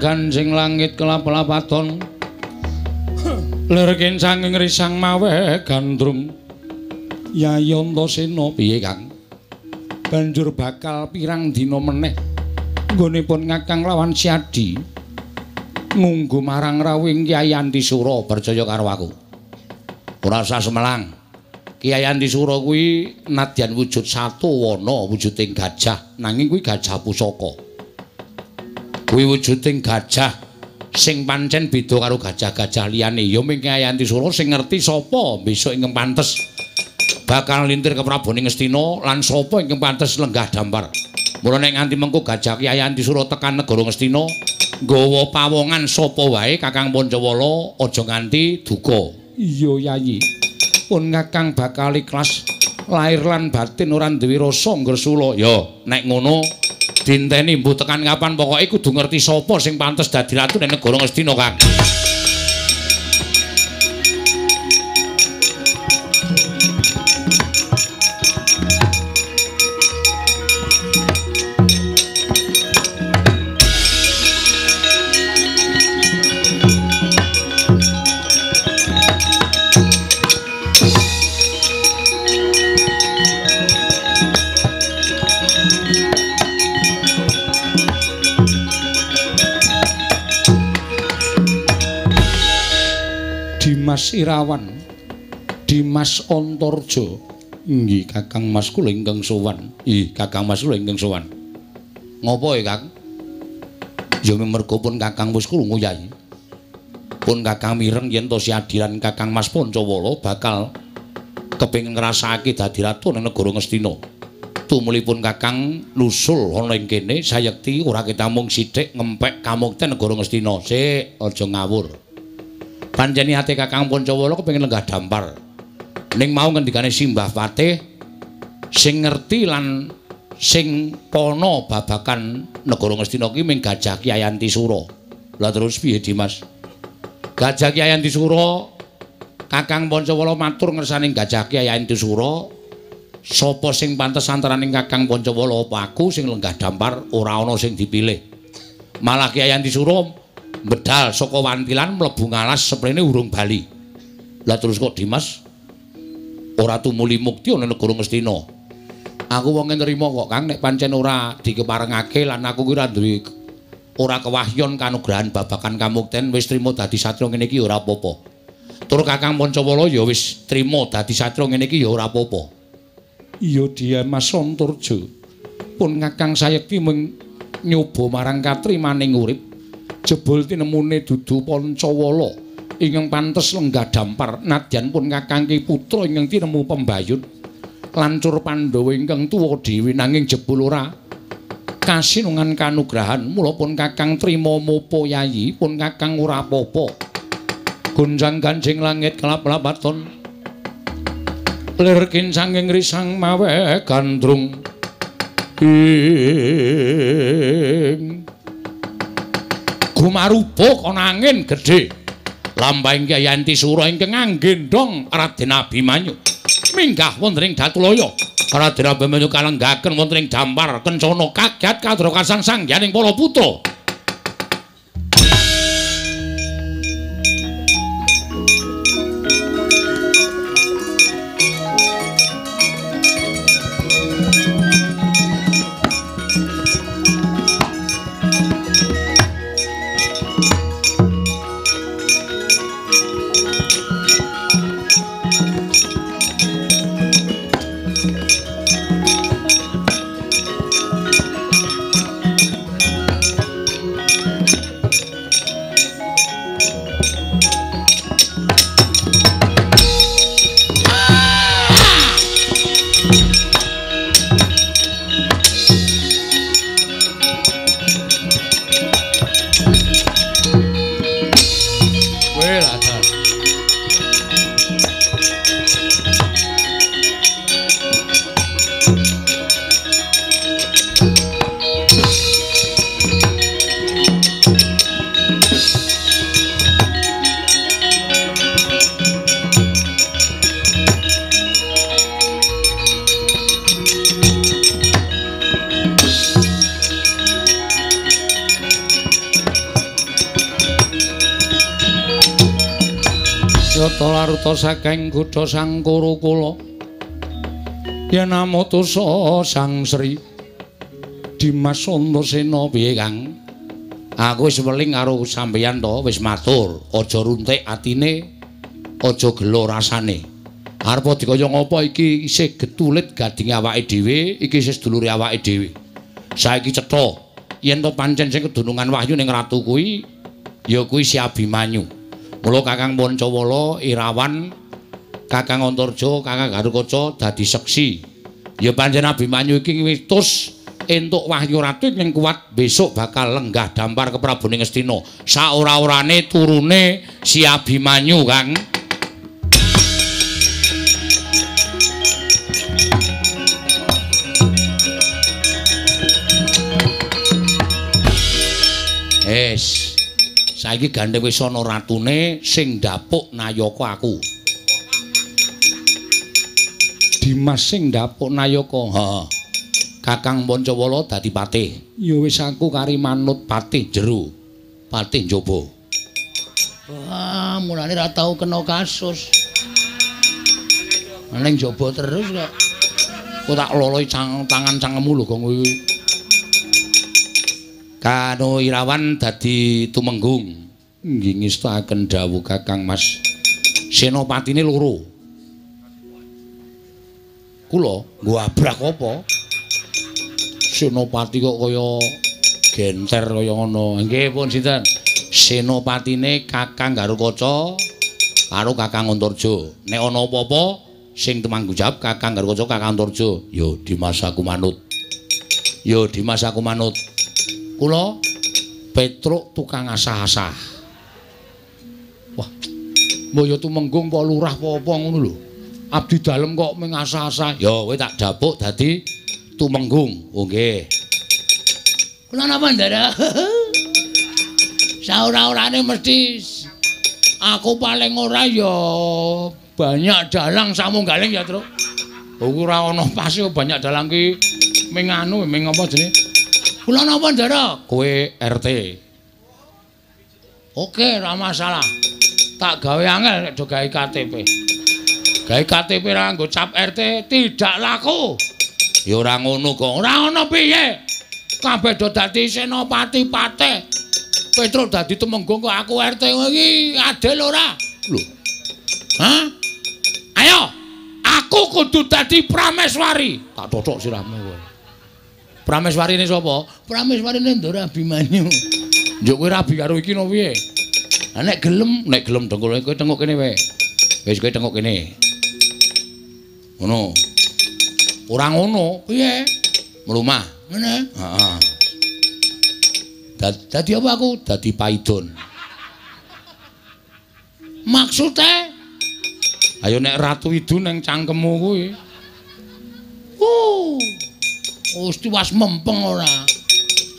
Ganjing langit kelap-lapaton lir kincanging risang mawe gandrung. Yayi Antasena piye Kang? Banjur bakal pirang dina meneh nggonipun Kakang lawan Siadi ngunggu marang rawuhing Kyai Antisura. Percaya karo aku, ora usah semelang. Kyai Antisura kuwi nadyan wujud satu wana wujuding gajah, nanging kuwi gajah pusaka. Kuwi wujuding gajah sing pancen beda karo gajah-gajah liyane. Ya mung Kyai Antisura sing ngerti sapa besok ingkang pantes bakal lintir ke Prabone Ngastina lan sapa ingkang pantes lenggah dampar. Mula nek nganti mengko gajah Kyai Antisura tekan negara Ngastina nggawa pawongan sapa wae Kakang Pancawala aja nganti duka. Iya Yayi, pun Kakang bakal ikhlas lahir lan batin ora duwe rasa ngresula. Ya nek ngono dinteni mbuh tekan kapan pokoke kudu ngerti sapa sing pantes dadi ratu ning negara Ngastina, Kang. Dimas Irawan, Dimas Antarja. Nggih, Kakang Mas kula ingkang sowan. Ih, Kakang Mas kula ingkang sowan. Ngopo ya, Kang? Ya mergo pun Kakang wis krungu, Yai. Pun Kakang mireng yen to siadilan Kakang Mas Pancawala bakal kepengin ngrasakake dadi ratu ning negara Ngastina. Tumulipun Kakang nusul ana ing kene sayekti ora ketamung sithik ngempek kamukten negara Ngastina. Sik, aja ngawur. Pancen niate Kakang Pancawala kepengin lenggah dampar. Ning mau ngendikane Simbah Patih sing ngerti lan sing pono babakan negara Ngastina ki ming Gajah Kyai Antisura. Lah terus piye, Dimas? Gajah Kyai Antisura, Kakang Pancawala matur ngersane Gajah Kyai Antisura, sapa sing pantes antaraning Kakang Pancawala apa aku sing lenggah dampar ora ana sing dipilih. Malah Kyai Antisura bedal saka wantilan mlebu ngalas seprene urung bali. Lah terus kok Dimas Ora tumuli mukti ana negara Ngastina. Aku wonge nrima kok, Kang, nek pancen ora dikeparengake lan aku ki ora duwe ora kewahyon kanugrahan babagan kamukten wis trima dadi satriya ngene iki ya ora apa-apa. Tur Kakang Pancawala ya wis trima dadi satriya ngene iki ya ora apa-apa. Iya Dimas Antarja. Pun Kakang sayekti mung nyoba marang katrimaning urip. Jebul tinemune dudu Pancawala ingkang pantes lenggah dampar nadyan pun Kakang ki putra ingkang tinemu pembayut lancur Pandhawa ingkang tuwa dhewe nanging jebul ora kasinungan kanugrahan mula pun Kakang trima mopo yayi pun Kakang ora apa-apa. Gonjang ganjing langit kelap-lapaton lir kincanging risang mawe gandrung ing gumaruba kana angin gedhe lampahing Kyai Antisura ingkang anggendhong Raden Abimanyu minggah wonten ing Datulaya. Raden Abimanyu kalenggaken wonten ing dampar kencana kagat kadrokasan sangyaning para putra. Laruta saking kutha Sangkara kula yen amutusa Sang Sri Dimas Antasena. Piye Kang? Aku wis weling karo sampeyan to, wis matur, aja runtik atine, aja gelo rasane. Arep dikaya ngapa iki isih getulit gadinge awake dhewe, iki isih sedulure awake dhewe. Saiki cetha yen to pancen sing kedunungan wahyu ning ratu kuwi ya kuwi si Abimanyu. Mula Kakang Pancawala, Irawan, Kakang Antarja, Kakang Garukaca dadi seksi. Ya pancen Abimanyu iki witus entuk wahyu ratu ing kuat besok bakal lenggah dampar ke Prabune Ngastina. Saora-orane turune si Abimanyu, Kang. Es. Saiki gandeng wis ana ratune sing ndapuk nayaka aku. Dimas sing ndapuk nayaka. Heeh. Kakang Pancawala dadi patih. Ya wis aku kari manut patih jero. Patih njaba. Wah, mulane ra tau kena kasus. Ning njaba terus kok. Kok tak loloi tangan cangkemmu lho gong kuwi. Kano Irawan dadi tumenggung. Nggih ngestakaken dawuh Kakang Mas. Senopatine loro. Kula nggo abrak apa? Senopati kok kaya genter kaya ngono. Nggih pun sinten? Senopatine Kakang Garukaca karo Kakang Antarja. Nek ana apa-apa sing tumanggung jawab Kakang Garukaca, Kakang Antarja. Yo Dimas aku manut. Yo Dimas aku manut. Kula Petruk tukang asah-asah. Wah, mbok ya tumenggung apa lurah apa apa ngono lho. Abdi dalem kok mung asah-asah. Ya kowe tak dapuk dadi tumenggung. Oh nggih. Kula napa Ndara? Saora-orane mesti aku paling ora ya banyak dalang samunggaling ya, Truk. Ora ana pase banyak dalang ki ming anu ming apa jenenge? Kula napa Ndara? Kowe RT. Oke, ora masalah. Tak gawe angel nek do gawe KTP. Gawe KTP ra nggo cap RT tidak laku. Ya ora ngono kok. Ora ngono piye? Kabeh do dadi senopati patih. Petruk dadi temenggung kok aku RT iki adil ora? Lho. Hah? Ayo, aku kudu dadi Prameswari. Tak totok sirahmu kowe. Prameswarine sapa? Prameswarine Ndara Abimanyu. Njuk kowe rabi karo iki no piye? Lah nek gelem dengkul kowe tengok kene wae. Wis kowe tengok kene. Ngono. Ora ngono, piye? Mlumah. Ngene. Heeh. Dadi apa aku? Dadi paidon. Maksude? Ayo nek Ratu Idu nang cangkemmu kuwi. Wis tiwas mempeng ora.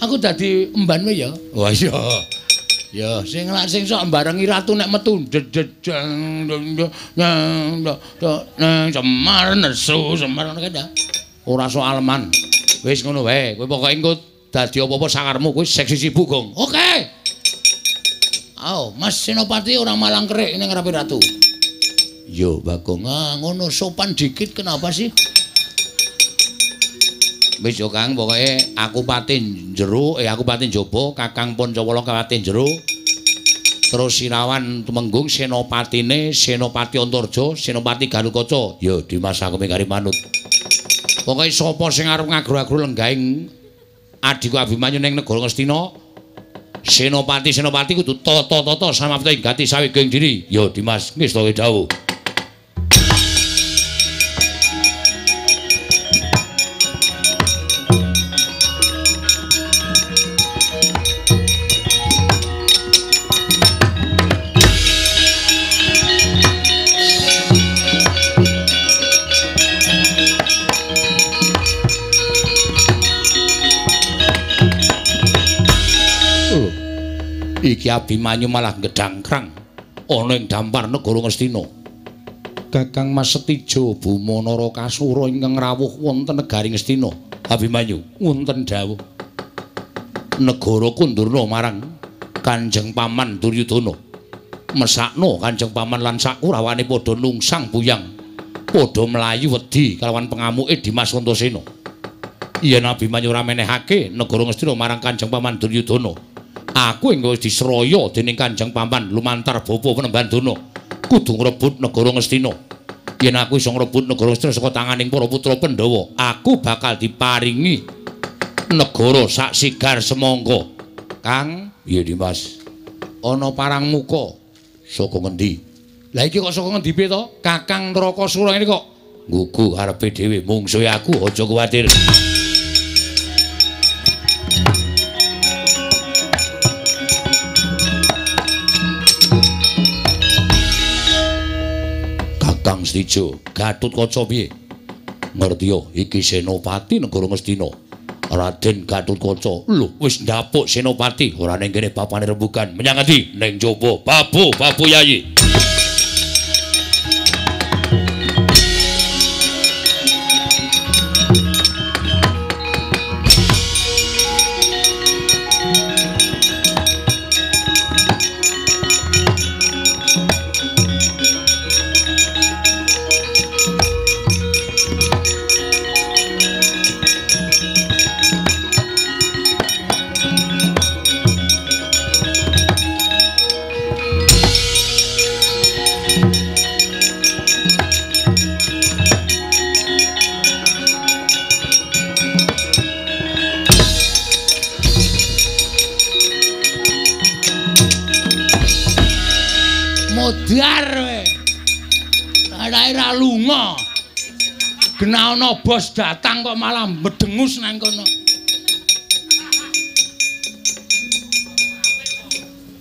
Aku dadi emban wae ya. Wah iya. Ya sing lak sing sok mbarengi ratu nek metu dededeng nang Semar nesu Semar ngono kae ta. Ora sok aleman. Wis ngono wae, kowe pokoke engko dadi apa-apa sakarmu kowe seksi sibuk, Gong. Oke. Ao, Mas Senopati ora malang kerik ning ngarepe ratu. Yo, Bagong, ah, ngono sopan dikit kenapa sih? Wis yo Kang, pokoke aku patin jero, aku patin jaba, Kakang Pancawala patin jero. Terus Sirawan Tumenggung senopatine Senopati Antarja, Senopati Garukaca. Yo Dimas aku mingkari manut. Pokoke sapa sing arep ngagro-agro lenggahing adhiku Abimanyu ning negara Ngastina, Senopati-senopati kudu tata-tata samapta ing gati saweging diri. Yo Dimas, ngesta dawuh. Iki Abimanyu malah gedhangkrang ana ing dampar negara Ngastina. Kakang Mas Setijo Buma Narakasura ingkang rawuh wonten negari Ngastina. Abimanyu wonten dawuh. Negara kundurna marang Kanjeng Paman Duryudana. Mesakno Kanjeng Paman lan sakurawane padha nungsang buyang. Padha mlayu wedi kalawan pengamuke Dimas Antasena. Yen Abimanyu ora menehake negara Ngastina marang Kanjeng Paman Duryudana, aku engko wis disraya dening Kanjeng Paman lumantar bapa Penemban Dana kudu ngrebut negara Ngastina. Yen aku iso ngrebut negara Ngastina saka tanganing para putra Pandhawa, aku bakal diparingi negara sak sigar semangka. Kang, piye Dimas? Ana parang muka saka ngendi? Lah iki kok saka ngendi piye to? Kakang Narakasura ini kok nggugu karepe dhewe, mungsuhe aku aja kuwatir. Kakang Setijo, Gatotkaca piye? Ngertiya iki Senopati negara Ngastina. Raden Gatotkaca. Lho, wis ndapuk Senopati, ora ning kene bapane rembugan. Menyang ngendi? Ning jaba. Babu, babu Yayi. Modar kowe. Ora lunga. Gena ana bos datang kok malah medengus nang kono.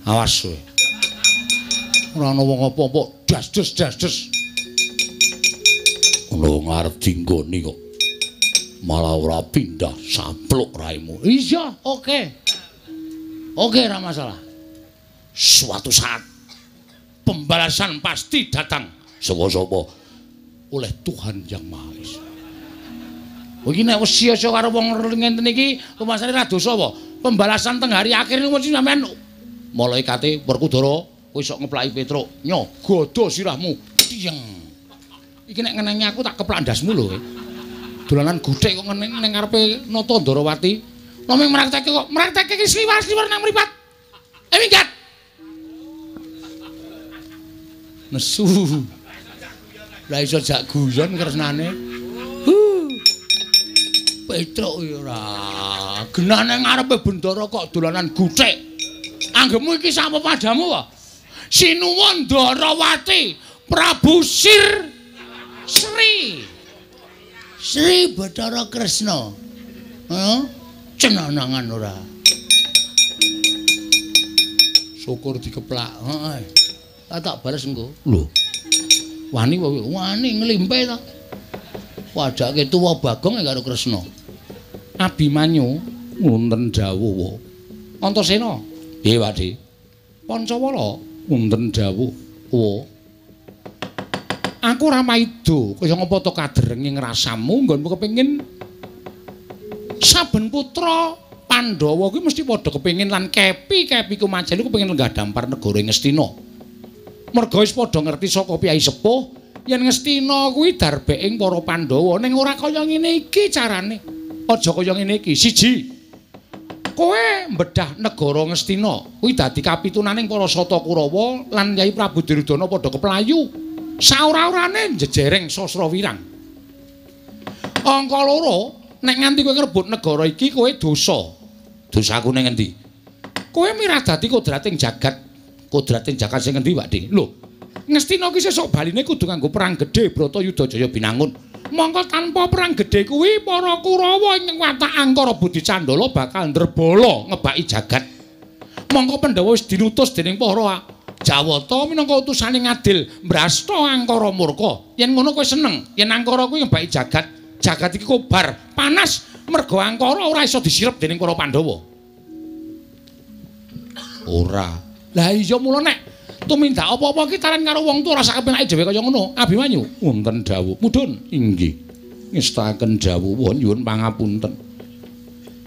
Awas kowe. Ora ana wong apa-apa, das-des das-des. Ana wong arep dinggoni kok. Malah ora pindah sampluk raimu. Iya, oke. Oke, ora masalah. Suatu saat pembalasan pasti datang. Saka-sapa? Oleh Tuhan Yang Maha Esa. Iki nek wis sia-sia karo wong ngenten iki, rumasane ra dosa apa? Pembalasan teng hari akhir niku mesti sampean malaikate Werkudara kowe sok ngeplaki Petruk, nyo godo sirahmu, tiyeng. Iki nek ngenengi aku tak keplak ndasmu lho kowe. Dolanan guthik kok ngeneng ning ngarepe Nata Ndarawati. Namung mraktekke kok mraktekke iki sliwar-sliwar nang mripat. Eh minggat. Nesu. Lah iso jak guyon kresnane. Petruk ya ora. Genah nang ngarepe bendara kok dolanan guthik. Anggemu iki sapa padamu wae? Sinuwun Ndarawati, Prabu Sir Sri. Sri Bathara Kresna. Heeh. Cenanangan ora. Syukur dikeplak. Heeh. Tak bales engko. Lho. Wani wae, wani nglimpe ta. Wadake tuwa Bagong karo Kresna. Abimanyu wonten dawuh. Antasena. Piye, Pakde? Pancawala wonten dawuh. Wa. Aku ora maido kaya ngapa to kaderenge ngrasamu nggonmu kepengin saben putra Pandhawa kuwi mesti padha kepengin lan kepi-kepiku majelu kepengin lenggah dampar negara Ngastina. Merga wis padha ngerti saka piyai sepuh yen Ngastina kuwi darbeking para Pandhawa ning ora kaya ngene iki carane. Aja kaya ngene iki. Siji. Kowe mbedah negara Ngastina kuwi dadi kapitunaning para Sata Kurawa lan Yai Prabu Duryudana padha keplayu. Saora-orane njejereng Sasra Wirang. Angka loro, nek nganti kowe ngrebut negara iki kowe dosa. Dosaku ning endi? Kowe mirah dadi kodrating jagat. Kodrating jagat sing endi, Pakde? Lho, Ngastina ki sesuk baline kudu nganggo perang gedhe Bratayuda Jaya Binangun. Mongko tanpa perang gedhe kuwi para Kurawa ing watak Angkara Budi Candala bakal ndrebala ngebaki jagat. Mongko Pandhawa wis dinutus dening para Jawata minangka utusane ngadil mbrasta Angkara murka. Yen ngono kowe seneng, yen Angkara kuwi ngebaki jagat, jagat iki kobar, panas merga Angkara ora iso disirep dening para Pandhawa. Ora. Lah iya mula nek tumindak apa-apa iki taran karo wong tuwa ora sak kepenake dhewe kaya ngono. Abimanyu wonten dawuh. Mudhun inggih. Ngestakaken dawuh nyuwun pangapunten.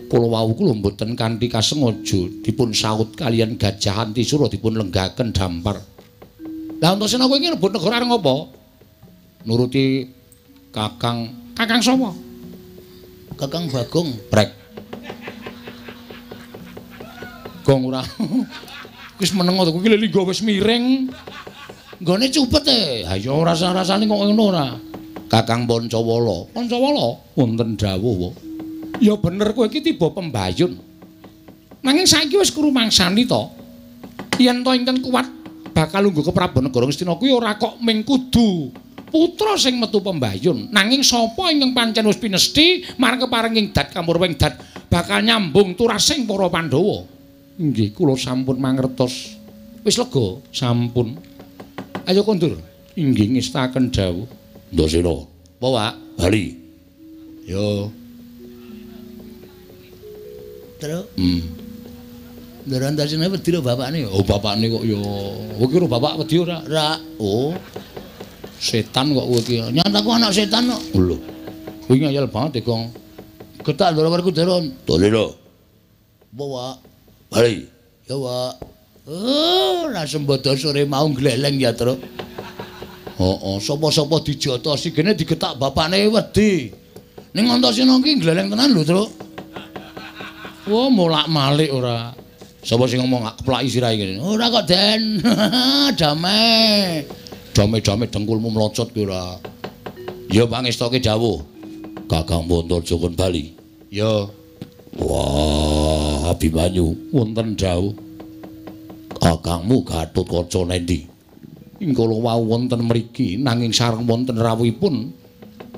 Kula wau kula mboten kanthi kasengaja dipun saut kaliyan Gajah Antisura dipun lenggaken dampar. Lah Antasena kowe iki rebut negara arep ngopo? Nuruti Kakang. Kakang sapa? Kakang Bagong. Brek. Gong ora. Wis meneng to kuwi linggo wis miring. Nggone cupet e. Ha ya ora rasane kok ngono ora. Kakang Pancawala. Pancawala wonten dawuh. Ya bener kowe iki tiba pembayun. Nanging saiki wis krumangsani to. Yen to ingkang kuat bakal lungguh ke Prabu Negara Ngastina kuwi ora kok ming kudu putra sing metu pembayun. Nanging sapa ingkang pancen wis pinesti marang keparenging dat kamurwing dat bakal nyambung turasing para Pandhawa. Inggih kula sampun mangertos. Wis lega sampun. Ayo kondur. Inggih ngestaken dawuh. Ndasena. Apa, Pak? Bali. Yo. Terus? Ndara Antasena wedi lho bapakne. Oh, bapakne kok ya. Kowe iki ora bapak wedi ora? Ora. Oh. Setan kok kowe iki. Nyataku anak setan kok. Lho. Kowe ngayal banget e, Gong. Getak ndara werku deron. Dole lho. Apa, Pak? Bali. Ya, Pak. Oh, ra sembodo sore mau gleleng ya, Truk. Heeh, sapa-sapa dijotosi gene digetak bapakne wedi. Ning Antasena iki gleleng tenan lho, Truk. Wah, molak-malik ora. Sapa sing ngomong gak keplaki sirahe kene? Ora kok, Den. Damai. Dame-dame dengkulmu mlocot kuwi ora. Ya pangestoke dawuh. Kakang Bantarja kon bali. Ya. Wah, Abimanyu wonten dawuh. Kakangmu Gatotkaca nendi? Ingkala wau wonten mriki nanging sareng wonten rawuhipun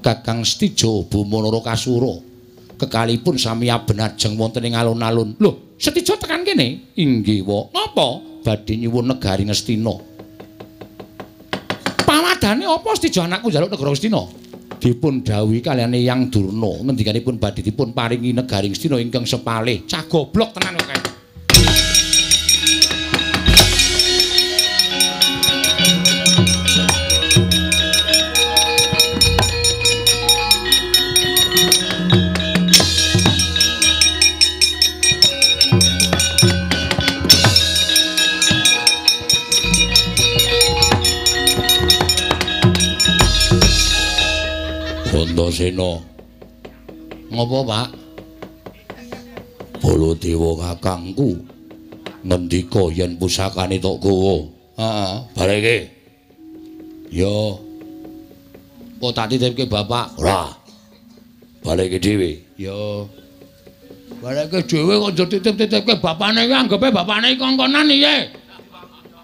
Kakang Setija Boma Narakasura. Kekalipun sami abenajeng wonten ing alun-alun. Lho, Setija tekan kene? Inggih, Wak. Napa? Badhe nyuwun negari Ngastina. Pawadane apa Setija anakku njaluk negara Ngastina? Dipun dawuhi kaliyan Eyang Durna ngendikanipun badhe dipun paringi negari Ngastina ingkang sepalih. Cah goblok tenan kok kae. Antasena. Ngopo, Pak? Baladewa kakangku ngendika yen pusakane tok gawa. Heeh, bareke. Ya. Kok tak titipke bapak? Ora. Baleke dhewe. Ya. Baleke dhewe kok njur titip-titipke bapane iki anggepe bapane iki kongkonan piye?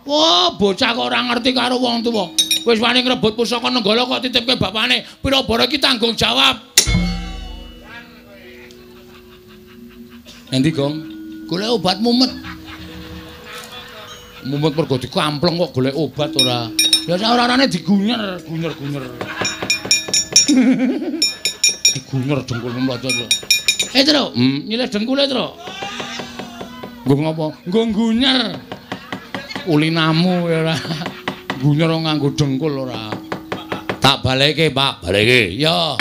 Wah, bocah kok ora ngerti karo wong tuwa. Wis wani ngrebut pusaka Nenggala kok titipke bapane. Pira bara iki tanggung jawab. Endi, Gong? Golek obat mumet. Mumet mergo dikampleng kok golek obat ora. Ya sak ora-orane digunyer, gunyer-gunyer. Digunyer dengkul mlocot. Tru, nyilih dengkule, Tru. Nggo ngopo? Nggo gunyer. Ulinamu ya ora. Gunyer nganggo dengkul ora. Tak baleke, Pak, baleke. Ya.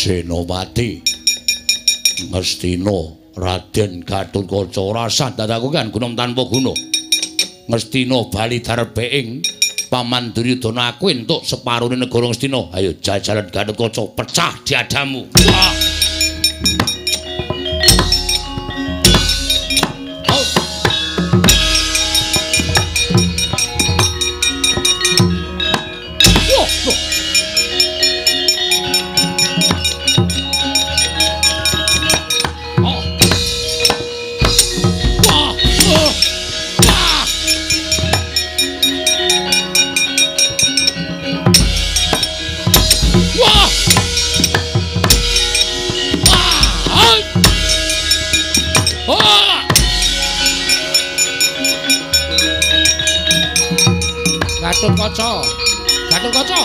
Senopati Ngastina Raden Gatotkaca rasah dadaku kan gunung tanpa guna. Ngastina bali darbeing Paman Duryudana aku entuk separone negara Ngastina. Ayo jajalan Gatotkaca pecah diadamu. Wah. Gatotkaca, Gatotkaca.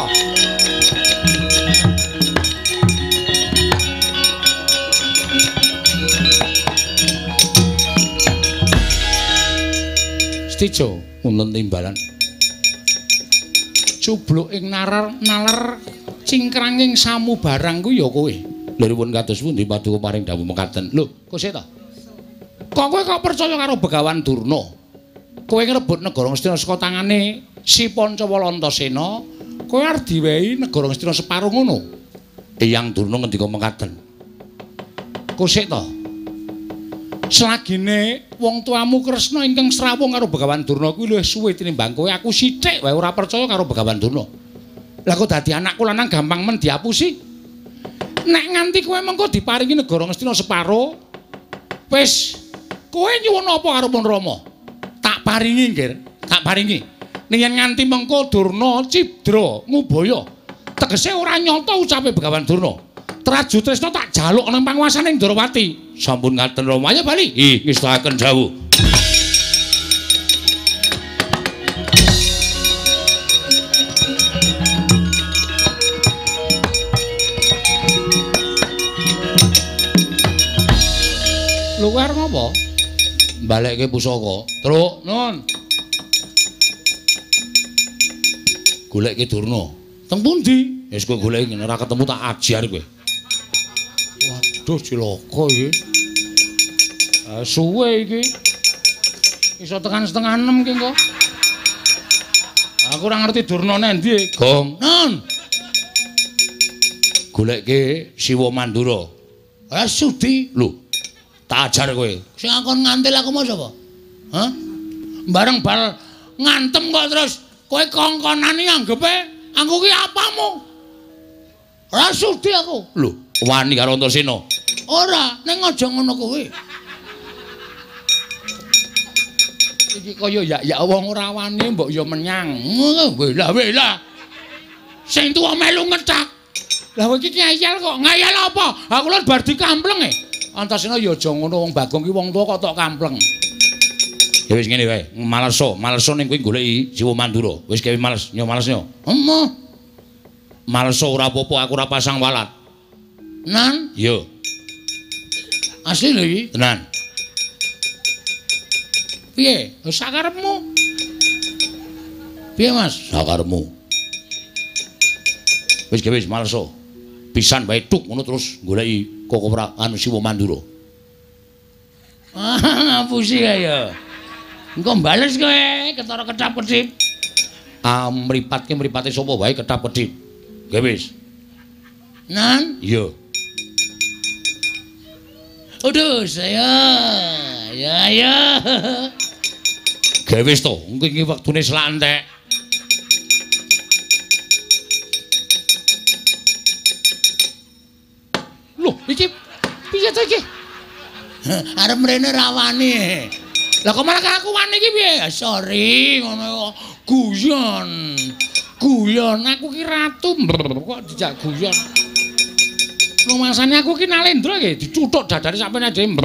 Stijo wonten timbalan. Cubluk ing nalar nalar cingkranging samubarang ku ya kowe. Lha pun kados pundi paduka paring dawuh mekaten. Lho, kok sik ta? Kok kowe kok percaya karo Begawan Durna? Kowe ngrebut negara Ngastina saka tangane Si Pancawala Antasena, kowe arep diwehi negara Ngastina separo ngono. Eyang Durna ngendika mekaten. Kosik ta? Selagine wong tuamu Kresna ingkang srawung karo Begawan Durna kuwi luwih suwe tinimbang kowe. Aku sithik wae ora percaya karo Begawan Durna. Lah kok dadi anakku lanang gampang men diapusi. Nek nganti kowe mengko diparingi negara Ngastina separo, wis kowe nyuwun apa karo Pun Rama? Tak paringi, Nggir. Tak paringi. Ning yen nganti mengko Durna cidra ngubaya, tegese ora nyata ucape Begawan Durna. Traju Tresna tak jaluk nang panguasane Ndrawati. Sampun ngaten Rama, ayo bali. Ih, ngestakaken dawuh. Lho kowe arep ngopo? Balekke pusaka. Truk, nun. Goleke Durna. Teng pundi? Wis kowe goleki ngene ora ketemu tak ajar kowe. Waduh cilaka iki. Suwe iki. Iso tekan 5:30 ki engko. Aku ora ngerti Durna nendi. Gong. Nun. Goleke Siwa Mandura. Ah sudi. Lho, tak ajar kowe. Sing akon ngantil aku mau sapa? Hah? Bareng bal ngantem kok terus kowe kongkonane anggepe aku ki apamu? Ora sudi aku. Lho, wani karo Antasena. Ora, ning aja ngono kowe. Iki kaya yak-yak wong ora wani mbok ya menyang. Wela-wela. Sing tuwa melu ngethak. Lah kowe iki ngeyel kok. Ngeyel apa? Aku lho bar dikampleng e. Antasena ya aja ngono wong Bagong ki wong tuwa kok tok kampleng. Ya wis ngene wae, maleso, maleso ning kowe goleki Siwa Mandura. Wis kewe males, nyo males nyo. Emoh. Maleso ora apa-apa, aku ora pasang walat. Nan? Iya. Asli lho iki, tenan. Piye? Sakarepmu. Piye, Mas? Sakarepmu. Wis ge wis males. Pisan wae tuk ngono terus goleki Koko anu Siwa Mandura. Ah, ngapusi ya. Engko bales kowe ketara kedap-kedip. Ah, mripatke mripate sapa wae kedap-kedip. Ge wis. Nan? Iya. Aduh, saya. Ya, ya. Ge wis to, engko iki wektune selak entek. Loh, iki piye to iki? Arep mrene ra wani. Lah kok malah aku wani iki piye? Sorry, ngono kok. Guyon. Guyon, aku ki ratu kok dijak guyon. Rumasane aku ki Nalendra iki dicuthuk dadane sampeyan dhewe.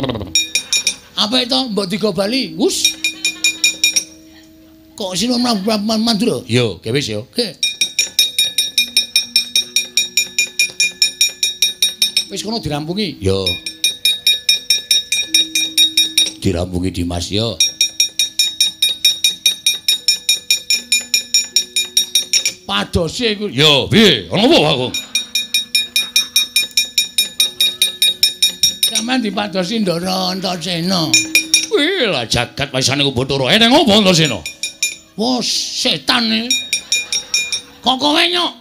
Apa itu mbok digo bali? Wus. Kok Sinuwun Mandura? Yo, ge wis yo. Oke. Wis kono dirampungi. Yo. Dirampungi Dimas yo. Padose iku. Yo, piye? Ana apa aku? Sampeyan dipadosi Ndara Antasena. Wih, lah jagat waisane ku Bathara. Eneng apa Antasena? Wah, setan iki. Kok kowe nyok?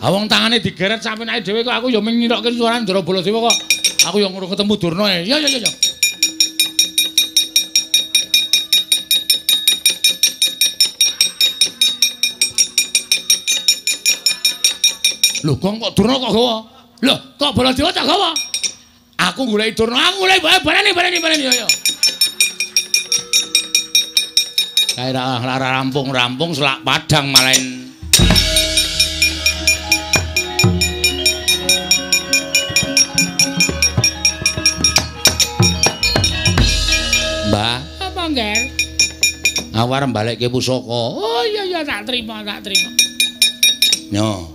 Ha wong tangane digeret sampeyan dhewe kok aku ya mung ngirokke suarane Ndara Baladewa kok. Aku ya ngono ketemu Durna e. Ya ya ya. Lho, Gong kok Durna kok gawa? Lho, kok Baladewa tak gawa? Aku goleki Durna, aku goleki baleni ya ya. Kae ra rampung-rampung selak padang malain. Mbah, apa ngger? Aku arep balekke pusaka. Oh iya iya tak terima, tak terima. Nyo.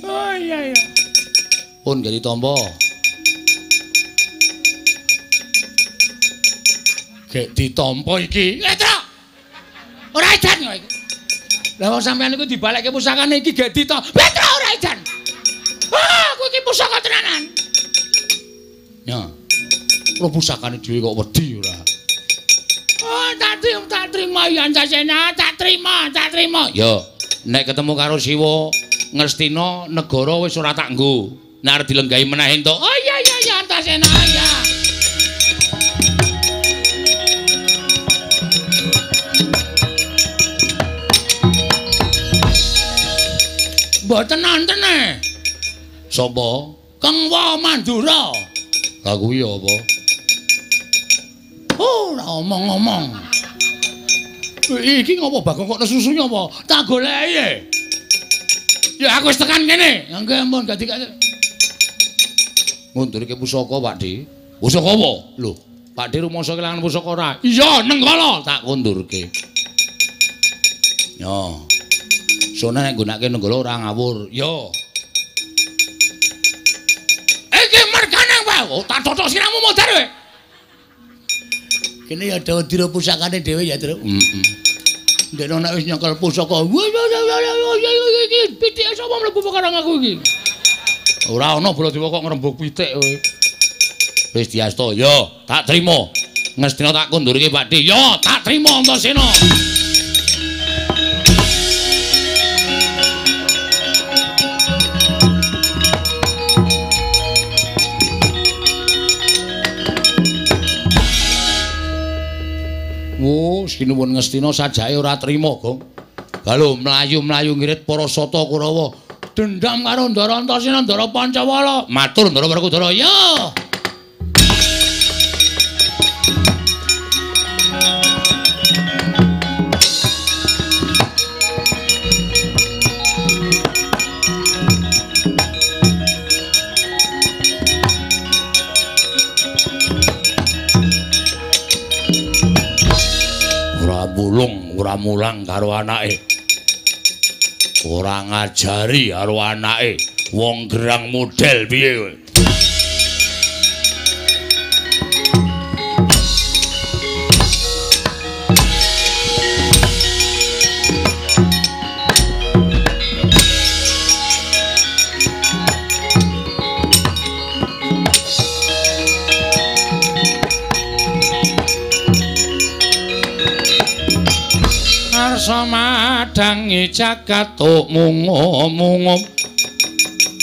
Oh iya iya. Pun gak ditampa. Gek ditampa iki. Petruk. Ora edan kok iki. Lah wong sampean iku dibalekke pusakane iki gek ditampa. Petruk ora edan. Ah, aku iki pusaka tenanan. Nyo. Lho pusakane dhewe kok wedi ora. Oh, tak terima ya Antasena, tak terima, tak terima. Yo, nek ketemu karo Siwa Ngastina negara wis ora tak nggo. Nek arep dilenggahi meneh entuk. Oh iya iya iya Antasena ya. Mboten nonton e. Sapa? Kengwa Mandura. Lah kuwi apa? Oh, ora omong-omong. Iki ngopo Bagong kok nesusu apa? Tak goleki. Ya aku wis tekan kene. Nggih ampun gak dikak. Ngundurke pusaka, Pak Di. Pusaka apa? Lho, Pak Di rumangsa kelangan pusaka ora? Iya, Nenggala tak kundurke. Yo. Sone nek nggunakake Nenggala ora ngawur. Yo. Iki mergane wae. Oh, tak totok siramu modar kowe. Kene ya dira pusakane dhewe ya, Truk. Heeh. Ndekno nek wis nyekel pusaka. Iki pitike sapa mlebu perkara aku iki? Ora ana Baladewa kok ngrembug pitik kowe. Wis diasta, yo, tak trima. Ngastina tak kundurke Pak Di. Yo, tak trima Antasena. Oh, sinuwun Ngastina sajake ora trima, Gong. Lho mlayu-mlayu ngirit para sata Kurawa. Dendam karo Ndara Antasena, Ndara Pancawala. Matur Ndara Werkudara. Ya. Ora ora mulang karo anake. Ora ngajari karo anake. Wong gerang model piye kowe? Rasa madangi jagat mungu-mungu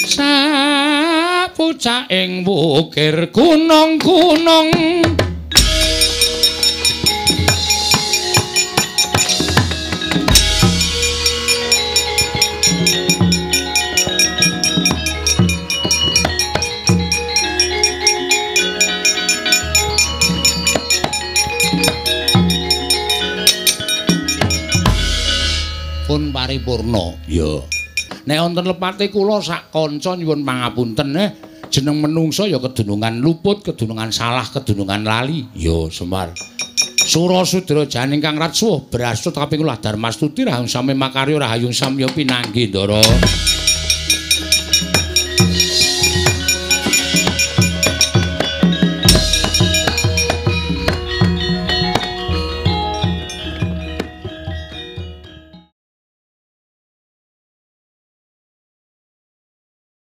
sapucaking wukir gunung-gunung. Pun paripurna. Ya. Nek wonten lepate kula sak kanca nyuwun pangapunten jeneng menungsa ya kedunungan luput, kedunungan salah, kedunungan lali. Ya, Semar. Sura sudra janing kang ratsuh brasut kaping kula Darmastuti rahung sami makarya rahayung samya pinanggih, Ndara.